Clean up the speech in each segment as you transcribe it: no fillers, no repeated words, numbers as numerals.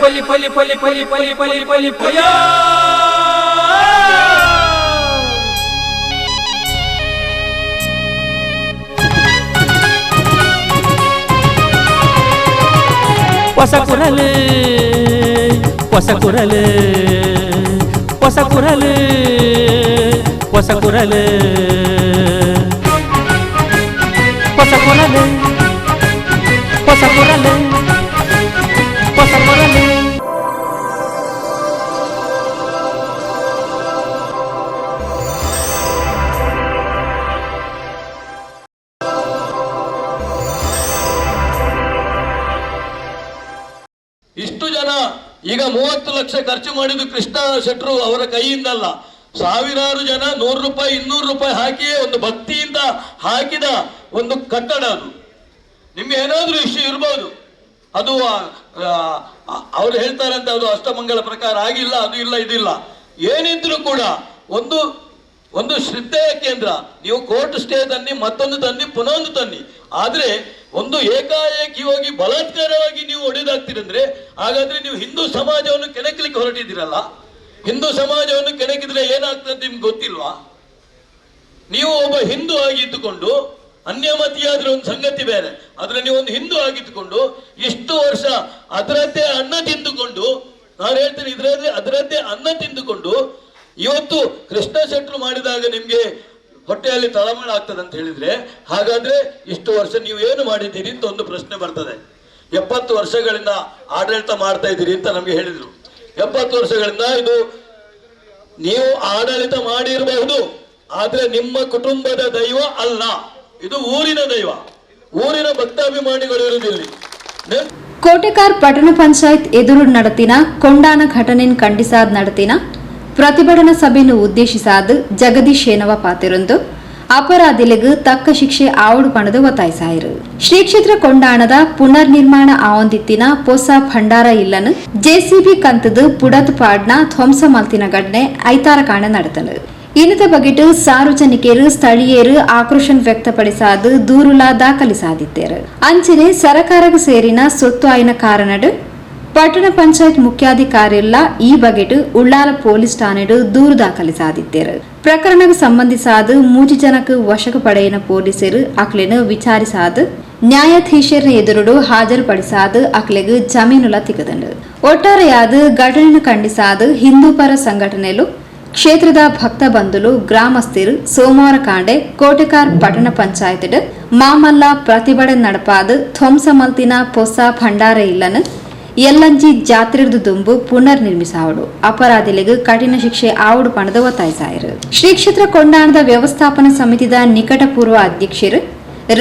ಪೊಲಿ ಪೊಲಿ ಪೊಲಿ ಪೊಲಿ ಪೊಲಿ ಪೊಲಿ ಪೊಲಿ ಪೊಯ. ಹೊಸ ಕುರಲು ಹೊಸ ಕುರಲು ಹೊಸ ಕುರಲು ಹೊಸ ಕುರಲು ಹೊಸ ಕುರಲು ಹೊಸ ಕುರಲು ಹೊಸ ಕುರಲು. ಇಷ್ಟು ಜನ ಈಗ 30 ಲಕ್ಷ ಖರ್ಚು ಮಾಡಿದ್ದು ಕೃಷ್ಣ ಶೆಟ್ಟರು ಅವರ ಕೈಯಿಂದಲ್ಲ, ಸಾವಿರಾರು ಜನ 100 ರೂಪಾಯಿ 200 ರೂಪಾಯಿ ಹಾಕಿಯೇ ಒಂದು ಭಕ್ತಿಯಿಂದ ಹಾಕಿದ ಒಂದು ಕಟ್ಟಡ ಅದು. ನಿಮ್ಗೆ ಏನಾದ್ರೂ ಇಶ್ಯೂ ಇರ್ಬೋದು, ಅದು ಅವ್ರು ಹೇಳ್ತಾರಂತೆ ಅದು ಅಷ್ಟಮಂಗಲ ಪ್ರಕಾರ ಆಗಿಲ್ಲ, ಅದು ಇಲ್ಲ ಇದಿಲ್ಲ, ಏನಿದ್ರು ಕೂಡ ಒಂದು ಒಂದು ಶ್ರದ್ಧೆಯ ಕೇಂದ್ರ. ನೀವು ಕೋರ್ಟ್ ಸ್ಟೇ ತನ್ನಿ, ಮತ್ತೊಂದು ತನ್ನಿ, ಪುನಃ ಒಂದು ತನ್ನಿ, ಆದ್ರೆ ಒಂದು ಏಕಾಏಕಿ ಹೋಗಿ ಬಲಾತ್ಕಾರವಾಗಿ ನೀವು ಒಡೆದಾಗ್ತೀರಂದ್ರೆ ಹಾಗಾದ್ರೆ ನೀವು ಹಿಂದೂ ಸಮಾಜವನ್ನು ಕೆಣಕಲಿಕ್ಕೆ ಹೊರಟಿದ್ದೀರಲ್ಲ. ಹಿಂದೂ ಸಮಾಜವನ್ನು ಕೆಣಕಿದ್ರೆ ಏನಾಗ್ತದೆ ಅಂತ ನಿಮ್ಗೆ ಗೊತ್ತಿಲ್ವಾ? ನೀವು ಒಬ್ಬ ಹಿಂದೂ ಆಗಿದ್ದುಕೊಂಡು, ಅನ್ಯಮತಿಯಾದ್ರೆ ಒಂದು ಸಂಗತಿ ಬೇರೆ, ಆದ್ರೆ ನೀವು ಒಂದು ಹಿಂದೂ ಆಗಿದ್ದುಕೊಂಡು ಇಷ್ಟು ವರ್ಷ ಅದರದ್ದೇ ಅನ್ನ ತಿಂದುಕೊಂಡು, ನಾನು ಹೇಳ್ತೇನೆ ಇದರದ್ದೇ ಅದರದ್ದೇ ಅನ್ನ ತಿಂದುಕೊಂಡು ಇವತ್ತು ಕೃಷ್ಣ ಶೆಟ್ಟರು ಮಾಡಿದಾಗ ನಿಮ್ಗೆ ಹೊಟ್ಟೆಯಲ್ಲಿ ತಳಮಳ ಆಗ್ತದೆ ಅಂತ ಹೇಳಿದ್ರೆ, ಹಾಗಾದ್ರೆ ಇಷ್ಟು ವರ್ಷ ನೀವು ಏನು ಮಾಡಿದ್ದೀರಿ ಅಂತ ಒಂದು ಪ್ರಶ್ನೆ ಬರ್ತದೆ. 70 ವರ್ಷಗಳಿಂದ ಆಡಳಿತ ಮಾಡ್ತಾ ಇದ್ದೀರಿ ಅಂತ ನಮ್ಗೆ ಹೇಳಿದ್ರು. 70 ವರ್ಷಗಳಿಂದ ಇದು ನೀವು ಆಡಳಿತ ಮಾಡಿರಬಹುದು, ಆದ್ರೆ ನಿಮ್ಮ ಕುಟುಂಬದ ದೈವ ಅಲ್ಲ, ಇದು ಊರಿನ ದೈವ, ಊರಿನ ಭಕ್ತಾಭಿಮಾನಿಗಳು ಇರುವುದಿಲ್ಲ. ಕೋಟೆಕಾರ್ ಪಟ್ಟಣ ಪಂಚಾಯತ್ ಎದುರು ನಡತಿನ ಕೊಂಡಾನ ಘಟನೆನ್ ಖಂಡಿಸಾದ್ ನಡತಿನ ಪ್ರತಿಭಟನಾ ಸಭೆಯನ್ನು ಉದ್ದೇಶಿಸಾದ್ ಜಗದೀಶ್ ಶೇನವ ಪಾತಿರೊಂದು ಅಪರಾಧಿಲಿಗೆ ತಕ್ಕ ಶಿಕ್ಷೆ ಆವಡು ಪಣದು ಒತ್ತಾಯಿಸಾಯಿರು. ಶ್ರೀ ಕ್ಷೇತ್ರ ಕೊಂಡಾಣದ ಪುನರ್ ನಿರ್ಮಾಣ ಆವೊಂದಿತ್ತಿನ ಪೊಸ ಭಂಡಾರ ಇಲ್ಲನು ಜೆಸಿಬಿ ಕಂತದು ಪುಡತ್ ಪಾಡ್ನ ಧ್ವಂಸ ಮಲ್ತಿನ ಘಟನೆ ಐತಾರ ಕಾಣ ನಡೆತನು. ಇನ್ನದ ಬಗೆಟ್ ಸಾರ್ವಜನಿಕರು ಸ್ಥಳೀಯರು ಆಕ್ರೋಶ ವ್ಯಕ್ತಪಡಿಸಾದು ದೂರುಲ ದಾಖಲಿಸಾದಿತ್ತೇರು. ಅಂಚನೆ ಸರಕಾರಕ್ಕೆ ಸೇರಿನ ಸೊತ್ತು ಆಯ್ನ ಕಾರಣಡು ಪಟ್ಟಣ ಪಂಚಾಯತ್ ಮುಖ್ಯಾಧಿಕಾರಿಲ್ಲ ಈ ಬಗೆಟ್ ಉಳ್ಳಾಲ ಪೊಲೀಸ್ ಠಾಣೆಡು ದೂರು ದಾಖಲಿಸಾದಿತ್ತೇರು. ಪ್ರಕರಣಕ್ಕೆ ಸಂಬಂಧಿಸಾದ 3 ಜನಕ್ಕೆ ವಶಕ್ಕೆ ಪಡೆಯಿನ ಪೊಲೀಸರು ಅಕ್ಲೆನು ವಿಚಾರಿಸಾದ ನ್ಯಾಯಾಧೀಶರ ಎದುರುಡು ಹಾಜರುಪಡಿಸಾದ ಅಕ್ಲೆಗ್ ಜಮೀನುಲ ತಿಗದಂಡು. ಒಟ್ಟಾರೆಯಾದ ಘಟನೆಯನ್ನು ಖಂಡಿಸಾದ ಹಿಂದೂಪರ ಸಂಘಟನೆಲು ಕ್ಷೇತ್ರದ ಭಕ್ತ ಬಂಧುಲು ಗ್ರಾಮಸ್ಥರು ಸೋಮವಾರ ಕಾಂಡೆ ಕೋಟೆಕಾರ್ ಪಟ್ಟಣ ಪಂಚಾಯತ್ ಮಾಮಲ್ಲ ಪ್ರತಿಭಟನೆ ನಡಪಾದ ಧ್ವಂಸ ಮಲ್ತಿನ ಪೊಸ ಭಂಡಾರ ಇಲ್ಲನು ಎಲ್ಲಂಜಿ ಜಾತ್ರೆರ್ದು ದುಂಬು ಪುನರ್ ನಿರ್ಮಿಸಾವಡು, ಅಪರಾಧಿಲಿಗೆ ಕಠಿಣ ಶಿಕ್ಷೆ ಆವಡು ಪಣದ ಒತ್ತಾಯಿಸಾಯರು. ಶ್ರೀ ಕ್ಷೇತ್ರ ಕೊಂಡಾಣದ ವ್ಯವಸ್ಥಾಪನಾ ಸಮಿತಿದ ನಿಕಟಪೂರ್ವ ಅಧ್ಯಕ್ಷರು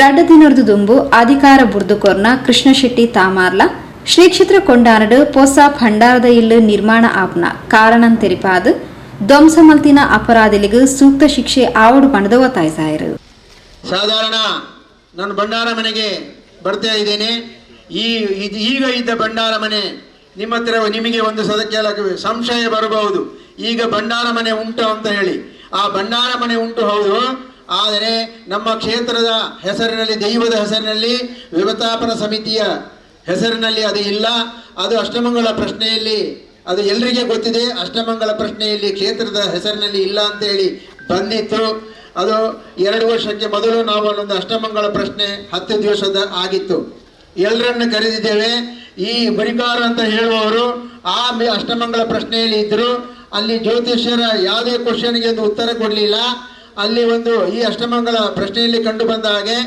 ರಡ್ಡ ದಿನರ್ದು ದುಂಬು ಅಧಿಕಾರ ಬುರ್ದುಕೊರ್ನ ಕೃಷ್ಣಶೆಟ್ಟಿ ತಾಮಾರ್ಲ ಶ್ರೀ ಕ್ಷೇತ್ರ ಕೊಂಡಾನಡು ಪೊಸ ಭಂಡಾರದ ಇಲ್ಲು ನಿರ್ಮಾಣ ಆಪ್ನ ಕಾರಣಂ ತೆರಿಪಾದ ಧ್ವಂಸ ಮಲ್ತಿನ ಅಪರಾಧಿಲಿಗೆ ಸೂಕ್ತ ಶಿಕ್ಷೆ ಆವಡು ಪಣದ ಒತ್ತಾಯಿಸಾಯರು. ಸಾಧಾರಣ ನಾನು ಭಂಡಾರ ಮನೆಗೆ ಬರ್ತಾ ಇದ್ದೇನೆ. ಈಗ ಇದ್ದ ಭಂಡಾರ ಮನೆ ನಿಮ್ಮ ಹತ್ರ ನಿಮಗೆ ಒಂದು ಸದಕ್ಕೆ ಸಂಶಯ ಬರಬಹುದು, ಈಗ ಭಂಡಾರ ಮನೆ ಉಂಟು ಅಂತ ಹೇಳಿ. ಆ ಭಂಡಾರ ಮನೆ ಉಂಟು ಹೌದು, ಆದರೆ ನಮ್ಮ ಕ್ಷೇತ್ರದ ಹೆಸರಿನಲ್ಲಿ, ದೈವದ ಹೆಸರಿನಲ್ಲಿ, ವ್ಯವಸ್ಥಾಪನಾ ಸಮಿತಿಯ ಹೆಸರಿನಲ್ಲಿ ಅದು ಇಲ್ಲ. ಅದು ಅಷ್ಟಮಂಗಳ ಪ್ರಶ್ನೆಯಲ್ಲಿ ಅದು ಎಲ್ರಿಗೆ ಗೊತ್ತಿದೆ, ಅಷ್ಟಮಂಗಳ ಪ್ರಶ್ನೆಯಲ್ಲಿ ಕ್ಷೇತ್ರದ ಹೆಸರಿನಲ್ಲಿ ಇಲ್ಲ ಅಂತೇಳಿ ಬಂದಿತ್ತು. ಅದು 2 ವರ್ಷಕ್ಕೆ ಮೊದಲು ನಾವು ಅಲ್ಲೊಂದು ಅಷ್ಟಮಂಗಳ ಪ್ರಶ್ನೆ 10 ದಿವಸದ ಆಗಿತ್ತು, ಎಲ್ಲರನ್ನು ಕರೆದಿದ್ದೇವೆ. ಈ ಬರಿಕಾರ ಅಂತ ಹೇಳುವವರು ಆ ಅಷ್ಟಮಂಗಳ ಪ್ರಶ್ನೆಯಲ್ಲಿ ಇದ್ದರು. ಅಲ್ಲಿ ಜ್ಯೋತಿಷ್ಯರ ಯಾವುದೇ ಕ್ವಶನ್ಗೆ ಒಂದು ಉತ್ತರ ಕೊಡಲಿಲ್ಲ. ಅಲ್ಲಿ ಒಂದು ಈ ಅಷ್ಟಮಂಗಳ ಪ್ರಶ್ನೆಯಲ್ಲಿ ಕಂಡು ಬಂದ ಹಾಗೆ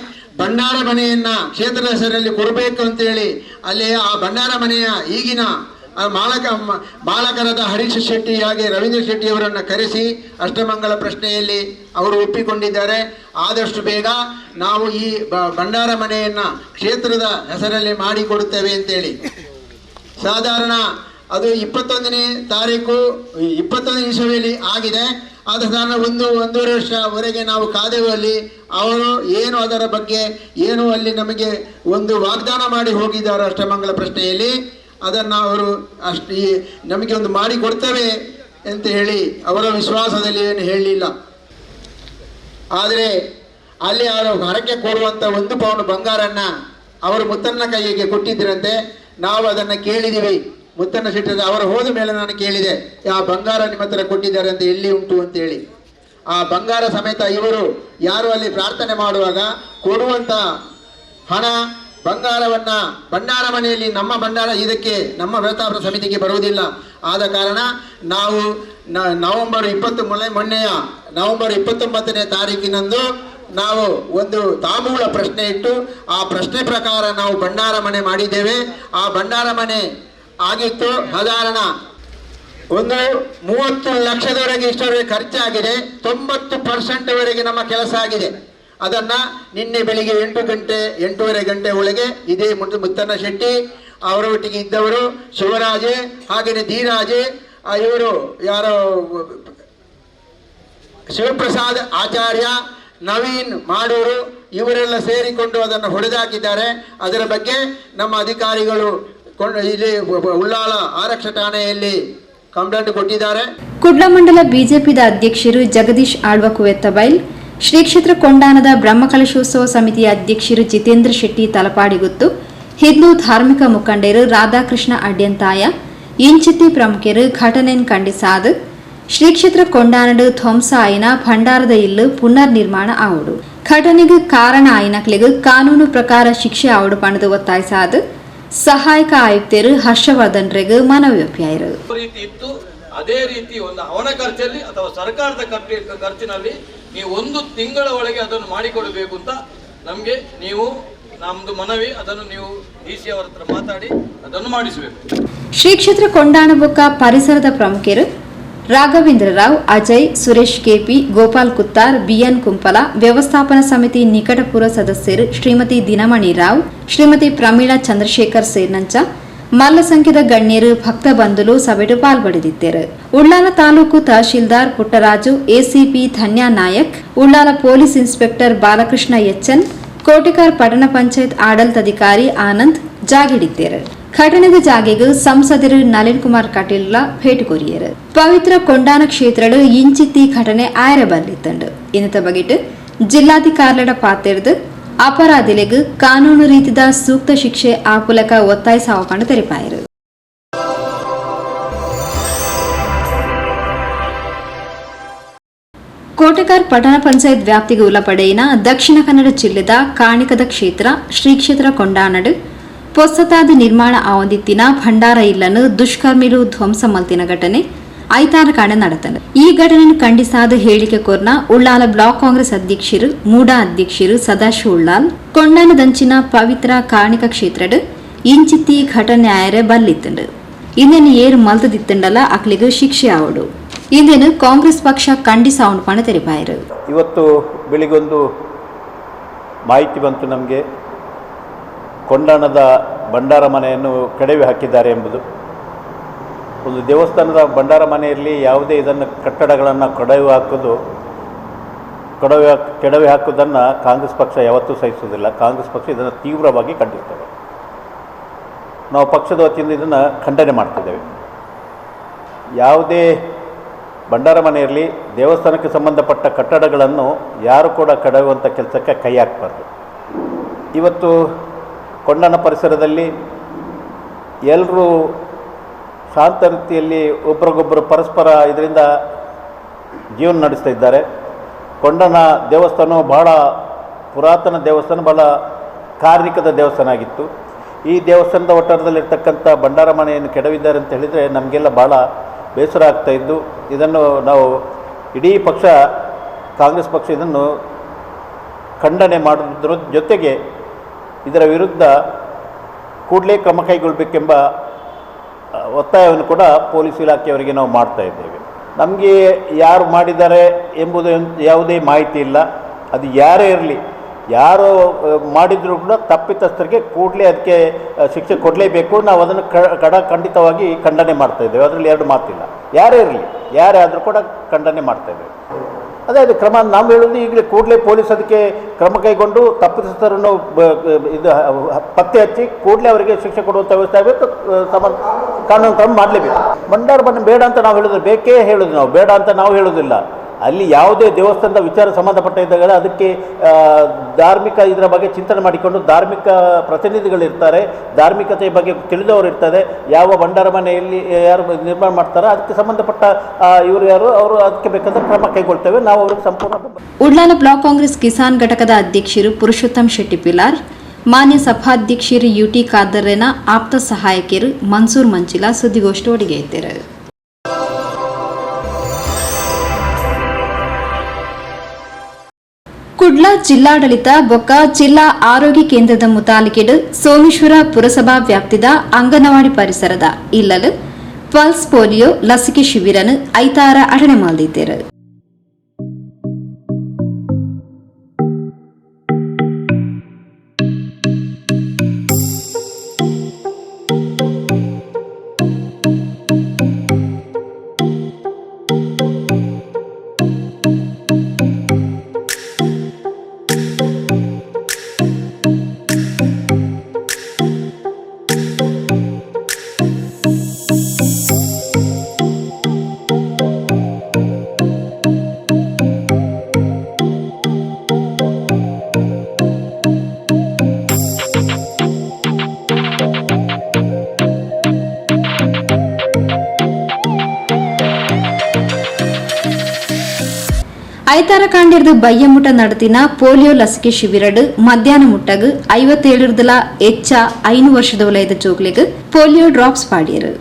ಭಂಡಾರ ಮನೆಯನ್ನ ಕ್ಷೇತ್ರದ ಹೆಸರಲ್ಲಿ ಕೊಡಬೇಕು ಅಂತೇಳಿ ಅಲ್ಲಿ ಆ ಭಂಡಾರ ಮನೆಯ ಈಗಿನ ಮಾಲಕರಾದ ಹರೀಶ್ ಶೆಟ್ಟಿ ಹಾಗೆ ರವೀಂದ್ರ ಶೆಟ್ಟಿ ಅವರನ್ನು ಕರೆಸಿ ಅಷ್ಟಮಂಗಳ ಪ್ರಶ್ನೆಯಲ್ಲಿ ಅವರು ಒಪ್ಪಿಕೊಂಡಿದ್ದಾರೆ. ಆದಷ್ಟು ಬೇಗ ನಾವು ಈ ಭಂಡಾರ ಮನೆಯನ್ನ ಕ್ಷೇತ್ರದ ಹೆಸರಲ್ಲಿ ಮಾಡಿಕೊಡುತ್ತೇವೆ ಅಂತೇಳಿ. ಸಾಧಾರಣ ಅದು 21ನೇ ತಾರೀಕು 21ನೇ ಇಸವಿಯಲ್ಲಿ ಆಗಿದೆ. ಆದ ಸಾಧಾರಣ 1.5 ವರ್ಷವರೆಗೆ ನಾವು ಕಾದೆವು. ಅಲ್ಲಿ ಅವರು ಏನು ಅದರ ಬಗ್ಗೆ ಏನು ಅಲ್ಲಿ ನಮಗೆ ಒಂದು ವಾಗ್ದಾನ ಮಾಡಿ ಹೋಗಿದ್ದಾರೆ ಅಷ್ಟಮಂಗಳ ಪ್ರಶ್ನೆಯಲ್ಲಿ, ಅದನ್ನು ಅವರು ಅಷ್ಟು ಈ ನಮಗೆ ಒಂದು ಮಾಡಿ ಕೊಡ್ತೇವೆ ಅಂತ ಹೇಳಿ ಅವರ ವಿಶ್ವಾಸದಲ್ಲಿ ಏನು ಹೇಳಲಿಲ್ಲ. ಆದರೆ ಅಲ್ಲಿ ಅವರು ಹರಕೆ ಕೊಡುವಂಥ 1 ಪೌಂಡ್ ಬಂಗಾರನ್ನು ಅವರು ಮುತ್ತನ್ನ ಕೈಗೆ ಕೊಟ್ಟಿದ್ದರಂತೆ. ನಾವು ಅದನ್ನು ಕೇಳಿದ್ದೀವಿ. Muthanna ಶೆಟ್ಟರ ಅವರು ಹೋದ ಮೇಲೆ ನಾನು ಕೇಳಿದೆ, ಆ ಬಂಗಾರ ನಿಮ್ಮ ಹತ್ರ ಕೊಟ್ಟಿದ್ದಾರೆ ಅಂತ ಎಲ್ಲಿ ಉಂಟು ಅಂತೇಳಿ. ಆ ಬಂಗಾರ ಸಮೇತ ಇವರು ಯಾರು ಅಲ್ಲಿ ಪ್ರಾರ್ಥನೆ ಮಾಡುವಾಗ ಕೊಡುವಂಥ ಹಣ ಬಂಗಾರವನ್ನ ಭಂಡಾರ ಮನೆಯಲ್ಲಿ, ನಮ್ಮ ಭಂಡಾರ ಇದಕ್ಕೆ ನಮ್ಮ ವ್ಯವಸ್ಥಾಪನ ಸಮಿತಿಗೆ ಬರುವುದಿಲ್ಲ. ಆದ ಕಾರಣ ನಾವು ನವೆಂಬರ್ 20 ಮೊನ್ನೆಯ ನವೆಂಬರ್ 29ನೇ ತಾರೀಕಿನಂದು ನಾವು ಒಂದು ತಾಂಬೂಲ ಪ್ರಶ್ನೆ ಇಟ್ಟು ಆ ಪ್ರಶ್ನೆ ಪ್ರಕಾರ ನಾವು ಭಂಡಾರ ಮನೆ ಮಾಡಿದ್ದೇವೆ. ಆ ಭಂಡಾರ ಮನೆ ಆಗಿತ್ತು ಸಾಧಾರಣ ಒಂದು 30 ಲಕ್ಷದವರೆಗೆ ಇಷ್ಟವರೆಗೆ ಖರ್ಚಾಗಿದೆ. 90% ವರೆಗೆ ನಮ್ಮ ಕೆಲಸ ಆಗಿದೆ. ಅದನ್ನು ನಿನ್ನೆ ಬೆಳಿಗ್ಗೆ 8 ಗಂಟೆ 8:30 ಗಂಟೆ ಒಳಗೆ ಇದೇ ಮುತ್ತಣ್ಣ ಶೆಟ್ಟಿ ಅವರ ಒಟ್ಟಿಗೆ ಇದ್ದವರು ಶಿವರಾಜೆ, ಹಾಗೆಯೇ ಧೀರಾಜೆ, ಇವರು ಯಾರೋ ಶಿವಪ್ರಸಾದ್ ಆಚಾರ್ಯ, ನವೀನ್ ಮಾಡೂರು ಇವರೆಲ್ಲ ಸೇರಿಕೊಂಡು ಅದನ್ನು ಹೊಡೆದಾಕಿದ್ದಾರೆ. ಅದರ ಬಗ್ಗೆ ನಮ್ಮ ಅಧಿಕಾರಿಗಳು ಇಲ್ಲಿ ಉಳ್ಳಾಲ ಆರಕ್ಷ ಠಾಣೆಯಲ್ಲಿ ಕಂಪ್ಲೇಂಟ್ ಕೊಟ್ಟಿದ್ದಾರೆ. ಕುಡ್ಲ ಮಂಡಲ ಬಿಜೆಪಿದ ಅಧ್ಯಕ್ಷರು ಜಗದೀಶ್ ಆಳ್ವ ಕುವೆತ್ತಬೈಲ್, ಶ್ರೀ ಕ್ಷೇತ್ರ ಕೊಂಡಾನದ ಬ್ರಹ್ಮಕಲಶೋತ್ಸವ ಸಮಿತಿಯ ಅಧ್ಯಕ್ಷರು ಜಿತೇಂದ್ರ ಶೆಟ್ಟಿ ತಲಪಾಡಿಗುತ್ತು, ಹಿಂದೂ ಧಾರ್ಮಿಕ ಮುಖಂಡರು ರಾಧಾಕೃಷ್ಣ ಅಡ್ಯಂತಾಯ ಇಂಚಿತ್ತಿ ಪ್ರಮುಖರು ಘಟನೆಯನ್ನು ಖಂಡಿಸಾದು ಶ್ರೀ ಕ್ಷೇತ್ರ ಕೊಂಡಾನಡು ಧ್ವಂಸ ಆಯಿನ ಭಂಡಾರದ ಇಲ್ಲು ಪುನರ್ ನಿರ್ಮಾಣ ಆವುಡು, ಘಟನೆಗೆ ಕಾರಣ ಆಯಿನಕ್ಲಿಗೆ ಕಾನೂನು ಪ್ರಕಾರ ಶಿಕ್ಷೆ ಆವುಡು ಪಣದು ಒತ್ತಾಯಿಸಾದು ಸಹಾಯಕ ಆಯುಕ್ತರು ಹರ್ಷವರ್ಧನ್ ರೆಗ್ ಮನವಿ ಒಪ್ಪಿಯಾಯಿರು. ರೀತಿ ಇತ್ತು ಅದೇ ರೀತಿ ಒಂದು ಅವನ ಖರ್ಚಲ್ಲಿ ಅಥವಾ ಸರ್ಕಾರದ ಖರ್ಚಿನಲ್ಲಿ ನೀವು 1 ತಿಂಗಳ ಒಳಗೆ ಅದನ್ನು ಮಾಡಿಕೊಡಬೇಕು ಅಂತ ನಮಗೆ ನೀವು ನಮ್ಮದು ಮನವಿ. ಅದನ್ನು ನೀವು ಡಿ ಸಿ ಅವರ ಹತ್ರ ಮಾತಾಡಿ ಅದನ್ನು ಮಾಡಿಸಬೇಕು. ಶ್ರೀ ಕ್ಷೇತ್ರ ಕೊಂಡಾಣಬೊಕ್ಕ ಪರಿಸರದ ಪ್ರಮುಖರು Raghavendra Rao, Ajay, Suresh KP, Gopal Kuttar, B N Kumpala, ವ್ಯವಸ್ಥಾಪನಾ ಸಮಿತಿ ನಿಕಟಪೂರ್ವ ಸದಸ್ಯರು ಶ್ರೀಮತಿ ದಿನಮಣಿ ರಾವ್, ಶ್ರೀಮತಿ ಪ್ರಮೀಳಾ ಚಂದ್ರಶೇಖರ್ ಸೇರ್ನಂಚ ಮಲ್ಲ ಸಂಖ್ಯೆದ ಗಣ್ಯರು ಭಕ್ತ ಬಂಧುಲು ಸಭೆಟು ಪಾಲ್ಪಡೆದಿದ್ದರು. Ullal taluk tahsildar Puttaraju, ACP Dhanya Nayak, Ullal police inspector Balakrishna HN, Kotekar ಪಟ್ಟಣ ಪಂಚಾಯತ್ ಆಡಳಿತಾಧಿಕಾರಿ ಆನಂದ್ ಜಾಗಿಡಿದ್ದರು. ಘಟನೆದ ಜಾಗೆಗೆ ಸಂಸದರು ನಳಿನ್ ಕುಮಾರ್ ಕಟೀಲ್ ಭೇಟಿ ಕೋರಿಯರು. ಪವಿತ್ರ ಕೊಂಡಾನ ಕ್ಷೇತ್ರಡು ಇಂಚಿತ್ತಿ ಘಟನೆ ಆಯರ ಬಲ್ಲಿತ್ತಂಡು ಇನ್ನತ ಬಗೆಟ್ ಜಿಲ್ಲಾಧಿಕಾರಿಗಳ ಪಾತಿರ್ದು ಅಪರಾಧಿಲೆಗ್ ಕಾನೂನು ರೀತಿದ ಸೂಕ್ತ ಶಿಕ್ಷೆ ಆಪುಲಕ ಒತ್ತಾಯಿಸಾವಕೊಂಡು ತೆರಿಪಾಯರು. ಕೋಟೆಕಾರ್ ಪಟ್ಟಣ ಪಂಚಾಯತ್ ವ್ಯಾಪ್ತಿಗೆ ಉಲಪಡೆಯಿನ ದಕ್ಷಿಣ ಕನ್ನಡ ಜಿಲ್ಲೆದ ಕಾಣಿಕದ ಕ್ಷೇತ್ರ ಶ್ರೀ ಕ್ಷೇತ್ರ ಕೊಂಡಾನಡು ಪೊಸತಾದ ನಿರ್ಮಾಣ ಆವಂದಿತ್ತಿನ ಭಂಡಾರ ಇಲ್ಲನ್ನು ದುಷ್ಕರ್ಮಿಲು ಧ್ವಂಸ ಮಲ್ತಿನ ಘಟನೆ ಐತಾರ ಕಾಣ നടത്തണ്ട്. ಈ ಘಟನೆಯನ್ನು ಖಂಡಿಸಾದ ಹೇಳಿಕೆ ಕೋರ್ನ ಉಳ್ಳಾಲ ಬ್ಲಾಕ್ ಕಾಂಗ್ರೆಸ್ ಅಧ್ಯಕ್ಷರು ಮೂಡಾ ಅಧ್ಯಕ್ಷರು ಸದಾಶಿವ ಉಳ್ಳಾಲ್ ಕೊಂಡಾನದಂಚಿನ ಪವಿತ್ರ ಕಾಣಿಕ ಕ್ಷೇತ್ರಡ್ ಇಂಚಿತ್ತಿ ಘಟನೆ ಆಯರೆ ಬಲ್ಲಿತ್ತಂಡು. ಇಂದೇನು ಏರು ಮಲ್ತದಿತ್ತಂಡಲ್ಲ ಅಕ್ಲಿಗೆ ಶಿಕ್ಷೆ ಆವಡು. ಇಂದೇನು ಕಾಂಗ್ರೆಸ್ ಪಕ್ಷ ಖಂಡಿಸಾವಣ್ ಪಣ ತೆರಿಪಾಯರು. ಇವತ್ತು ಬೆಳಿಗೊಂದು ಮಾಹಿತಿ ಬಂತು ನಮಗೆ, ಕೊಂಡಾಣದ ಭಂಡಾರ ಮನೆಯನ್ನು ಕೆಡವಿ ಹಾಕಿದ್ದಾರೆ ಎಂಬುದು. ಒಂದು ದೇವಸ್ಥಾನದ ಭಂಡಾರ ಮನೆಯಲ್ಲಿ ಯಾವುದೇ ಇದನ್ನು ಕಟ್ಟಡಗಳನ್ನು ಕೆಡವಿ ಹಾಕುವುದನ್ನು ಕಾಂಗ್ರೆಸ್ ಪಕ್ಷ ಯಾವತ್ತೂ ಸಹಿಸುವುದಿಲ್ಲ. ಕಾಂಗ್ರೆಸ್ ಪಕ್ಷ ಇದನ್ನು ತೀವ್ರವಾಗಿ ಖಂಡಿಸ್ತದೆ. ನಾವು ಪಕ್ಷದ ವತಿಯಿಂದ ಇದನ್ನು ಖಂಡನೆ ಮಾಡ್ತಿದ್ದೇವೆ. ಯಾವುದೇ ಭಂಡಾರ ಮನೆಯಲ್ಲಿ ದೇವಸ್ಥಾನಕ್ಕೆ ಸಂಬಂಧಪಟ್ಟ ಕಟ್ಟಡಗಳನ್ನು ಯಾರು ಕೂಡ ಕೆಡವುವಂಥ ಕೆಲಸಕ್ಕೆ ಕೈ ಹಾಕಬಾರ್ದು. ಇವತ್ತು ಕೊಂಡಾಣ ಪರಿಸರದಲ್ಲಿ ಎಲ್ಲರೂ ಶಾಂತ ರೀತಿಯಲ್ಲಿ ಒಬ್ರಿಗೊಬ್ಬರು ಪರಸ್ಪರ ಇದರಿಂದ ಜೀವನ ನಡೆಸ್ತಾ ಇದ್ದಾರೆ. ಕೊಂಡಾಣ ದೇವಸ್ಥಾನವು ಬಹಳ ಪುರಾತನ ದೇವಸ್ಥಾನ, ಬಹಳ ಕಾರ್ಮಿಕದ ದೇವಸ್ಥಾನ ಆಗಿತ್ತು. ಈ ದೇವಸ್ಥಾನದ ಒಟ್ಟಾರದಲ್ಲಿರ್ತಕ್ಕಂಥ ಭಂಡಾರ ಮನೆಯನ್ನು ಕೆಡವಿದ್ದಾರೆ ಅಂತ ಹೇಳಿದರೆ ನಮಗೆಲ್ಲ ಭಾಳ ಬೇಸರ ಆಗ್ತಾಯಿದ್ದು. ಇದನ್ನು ನಾವು ಇಡೀ ಪಕ್ಷ, ಕಾಂಗ್ರೆಸ್ ಪಕ್ಷ ಇದನ್ನು ಖಂಡನೆ ಮಾಡೋದ್ರ ಜೊತೆಗೆ ಇದರ ವಿರುದ್ಧ ಕೂಡಲೇ ಕ್ರಮ ಕೈಗೊಳ್ಳಬೇಕೆಂಬ ಒತ್ತಾಯವನ್ನು ಕೂಡ ಪೊಲೀಸ್ ಇಲಾಖೆಯವರಿಗೆ ನಾವು ಮಾಡ್ತಾ ಇದ್ದೇವೆ. ನಮಗೆ ಯಾರು ಮಾಡಿದ್ದಾರೆ ಎಂಬುದು ಯಾವುದೇ ಮಾಹಿತಿ ಇಲ್ಲ. ಅದು ಯಾರೇ ಇರಲಿ, ಯಾರು ಮಾಡಿದರೂ ಕೂಡ ತಪ್ಪಿತಸ್ಥರಿಗೆ ಕೂಡಲೇ ಅದಕ್ಕೆ ಶಿಕ್ಷೆ ಕೊಡಲೇಬೇಕು. ನಾವು ಅದನ್ನು ಖಂಡಿತವಾಗಿ ಖಂಡನೆ ಮಾಡ್ತಾಯಿದ್ದೇವೆ. ಅದರಲ್ಲಿ ಎರಡು ಮಾತಿಲ್ಲ. ಯಾರೇ ಇರಲಿ, ಯಾರೇ ಆದರೂ ಕೂಡ ಖಂಡನೆ ಮಾಡ್ತಾಯಿದ್ದೇವೆ. ಅದೇ ಅದು ಕ್ರಮ ನಾವು ಹೇಳೋದು, ಈಗಲೇ ಕೂಡಲೇ ಪೊಲೀಸ್ ಅದಕ್ಕೆ ಕ್ರಮ ಕೈಗೊಂಡು ತಪ್ಪಿತಸ್ಥರನ್ನು ಇದು ಪತ್ತೆ ಹಚ್ಚಿ ಕೂಡಲೇ ಅವರಿಗೆ ಶಿಕ್ಷೆ ಕೊಡುವಂಥ ವ್ಯವಸ್ಥೆ ಆಗಬೇಕು. ಕಾನೂನು ಕ್ರಮ ಮಾಡಲೇಬೇಕು. ಭಂಡಾರ ಬಣ್ಣ ಬೇಡ ಅಂತ ನಾವು ಹೇಳೋದು, ಬೇಕೇ ಹೇಳೋದು ನಾವು, ಬೇಡ ಅಂತ ನಾವು ಹೇಳೋದಿಲ್ಲ. ಅಲ್ಲಿ ಯಾವುದೇ ದೇವಸ್ಥಾನದ ವಿಚಾರ ಸಂಬಂಧಪಟ್ಟ ಇದ್ದಾಗ ಅದಕ್ಕೆ ಧಾರ್ಮಿಕ ಇದರ ಬಗ್ಗೆ ಚಿಂತನೆ ಮಾಡಿಕೊಂಡು ಧಾರ್ಮಿಕ ಪ್ರತಿನಿಧಿಗಳಿರ್ತಾರೆ, ಧಾರ್ಮಿಕತೆಯ ಬಗ್ಗೆ ತಿಳಿದವರು ಇರ್ತಾರೆ. ಯಾವ ಭಂಡಾರ ಮನೆಯಲ್ಲಿ ಯಾರು ನಿರ್ಮಾಣ ಮಾಡ್ತಾರೋ ಅದಕ್ಕೆ ಸಂಬಂಧಪಟ್ಟ ಇವರು ಯಾರು ಅವರು ಅದಕ್ಕೆ ಬೇಕಾದ ಕ್ರಮ ಕೈಗೊಳ್ತೇವೆ. ನಾವು ಅವ್ರಿಗೆ ಸಂಪೂರ್ಣ. ಉಡ್ಲಾಲ ಬ್ಲಾಕ್ ಕಾಂಗ್ರೆಸ್ ಕಿಸಾನ್ ಘಟಕದ ಅಧ್ಯಕ್ಷರು ಪುರುಷೋತ್ತಮ್ ಶೆಟ್ಟಿ ಪಿಲಾರ್, ಮಾನ್ಯ ಸಭಾಧ್ಯಕ್ಷರು ಯುಟಿ ಖಾದರ್ರೆನ ಆಪ್ತ ಸಹಾಯಕಿಯರು ಮನ್ಸೂರ್ ಮಂಚಿಲಾ ಸುದ್ದಿಗೋಷ್ಠಿ ಒಡಿಗೆ ಇದ್ದರು. ಕುಡ್ಲ ಜಿಲ್ಲಾಡಳಿತ ಬೊಕ್ಕ ಜಿಲ್ಲಾ ಆರೋಗ್ಯ ಕೇಂದ್ರದ ಮುತಾಲಿಕೆಡು ಸೋಮೇಶ್ವರ ಪುರಸಭಾ ವ್ಯಾಪ್ತಿದ ಅಂಗನವಾಡಿ ಪರಿಸರದ ಇಲ್ಲಲು ಪಲ್ಸ್ ಪೋಲಿಯೋ ಲಸಿಕೆ ಶಿಬಿರನು ಐತಾರ ಅಡಣೆ ಮಾಡಿದ್ದರು. ಐತಾರ ಕಾಂಡಿರ್ದು ಬಯ್ಯಮುಟ നടത്തിನ ಪೋಲಿಯೋ ಲಸಿಕೆ ಶಿಬಿರಡು ಮಧ್ಯಾಹ್ನ ಮುಟ್ಟಗು 57 ಹೆಚ್ಚ 5 ವರ್ಷದ ವಲಯದ ಜೋಗ್ಲಿಗೆ ಪೋಲಿಯೋ ಡ್ರಾಪ್ಸ್ ಪಾಡಿಯರು.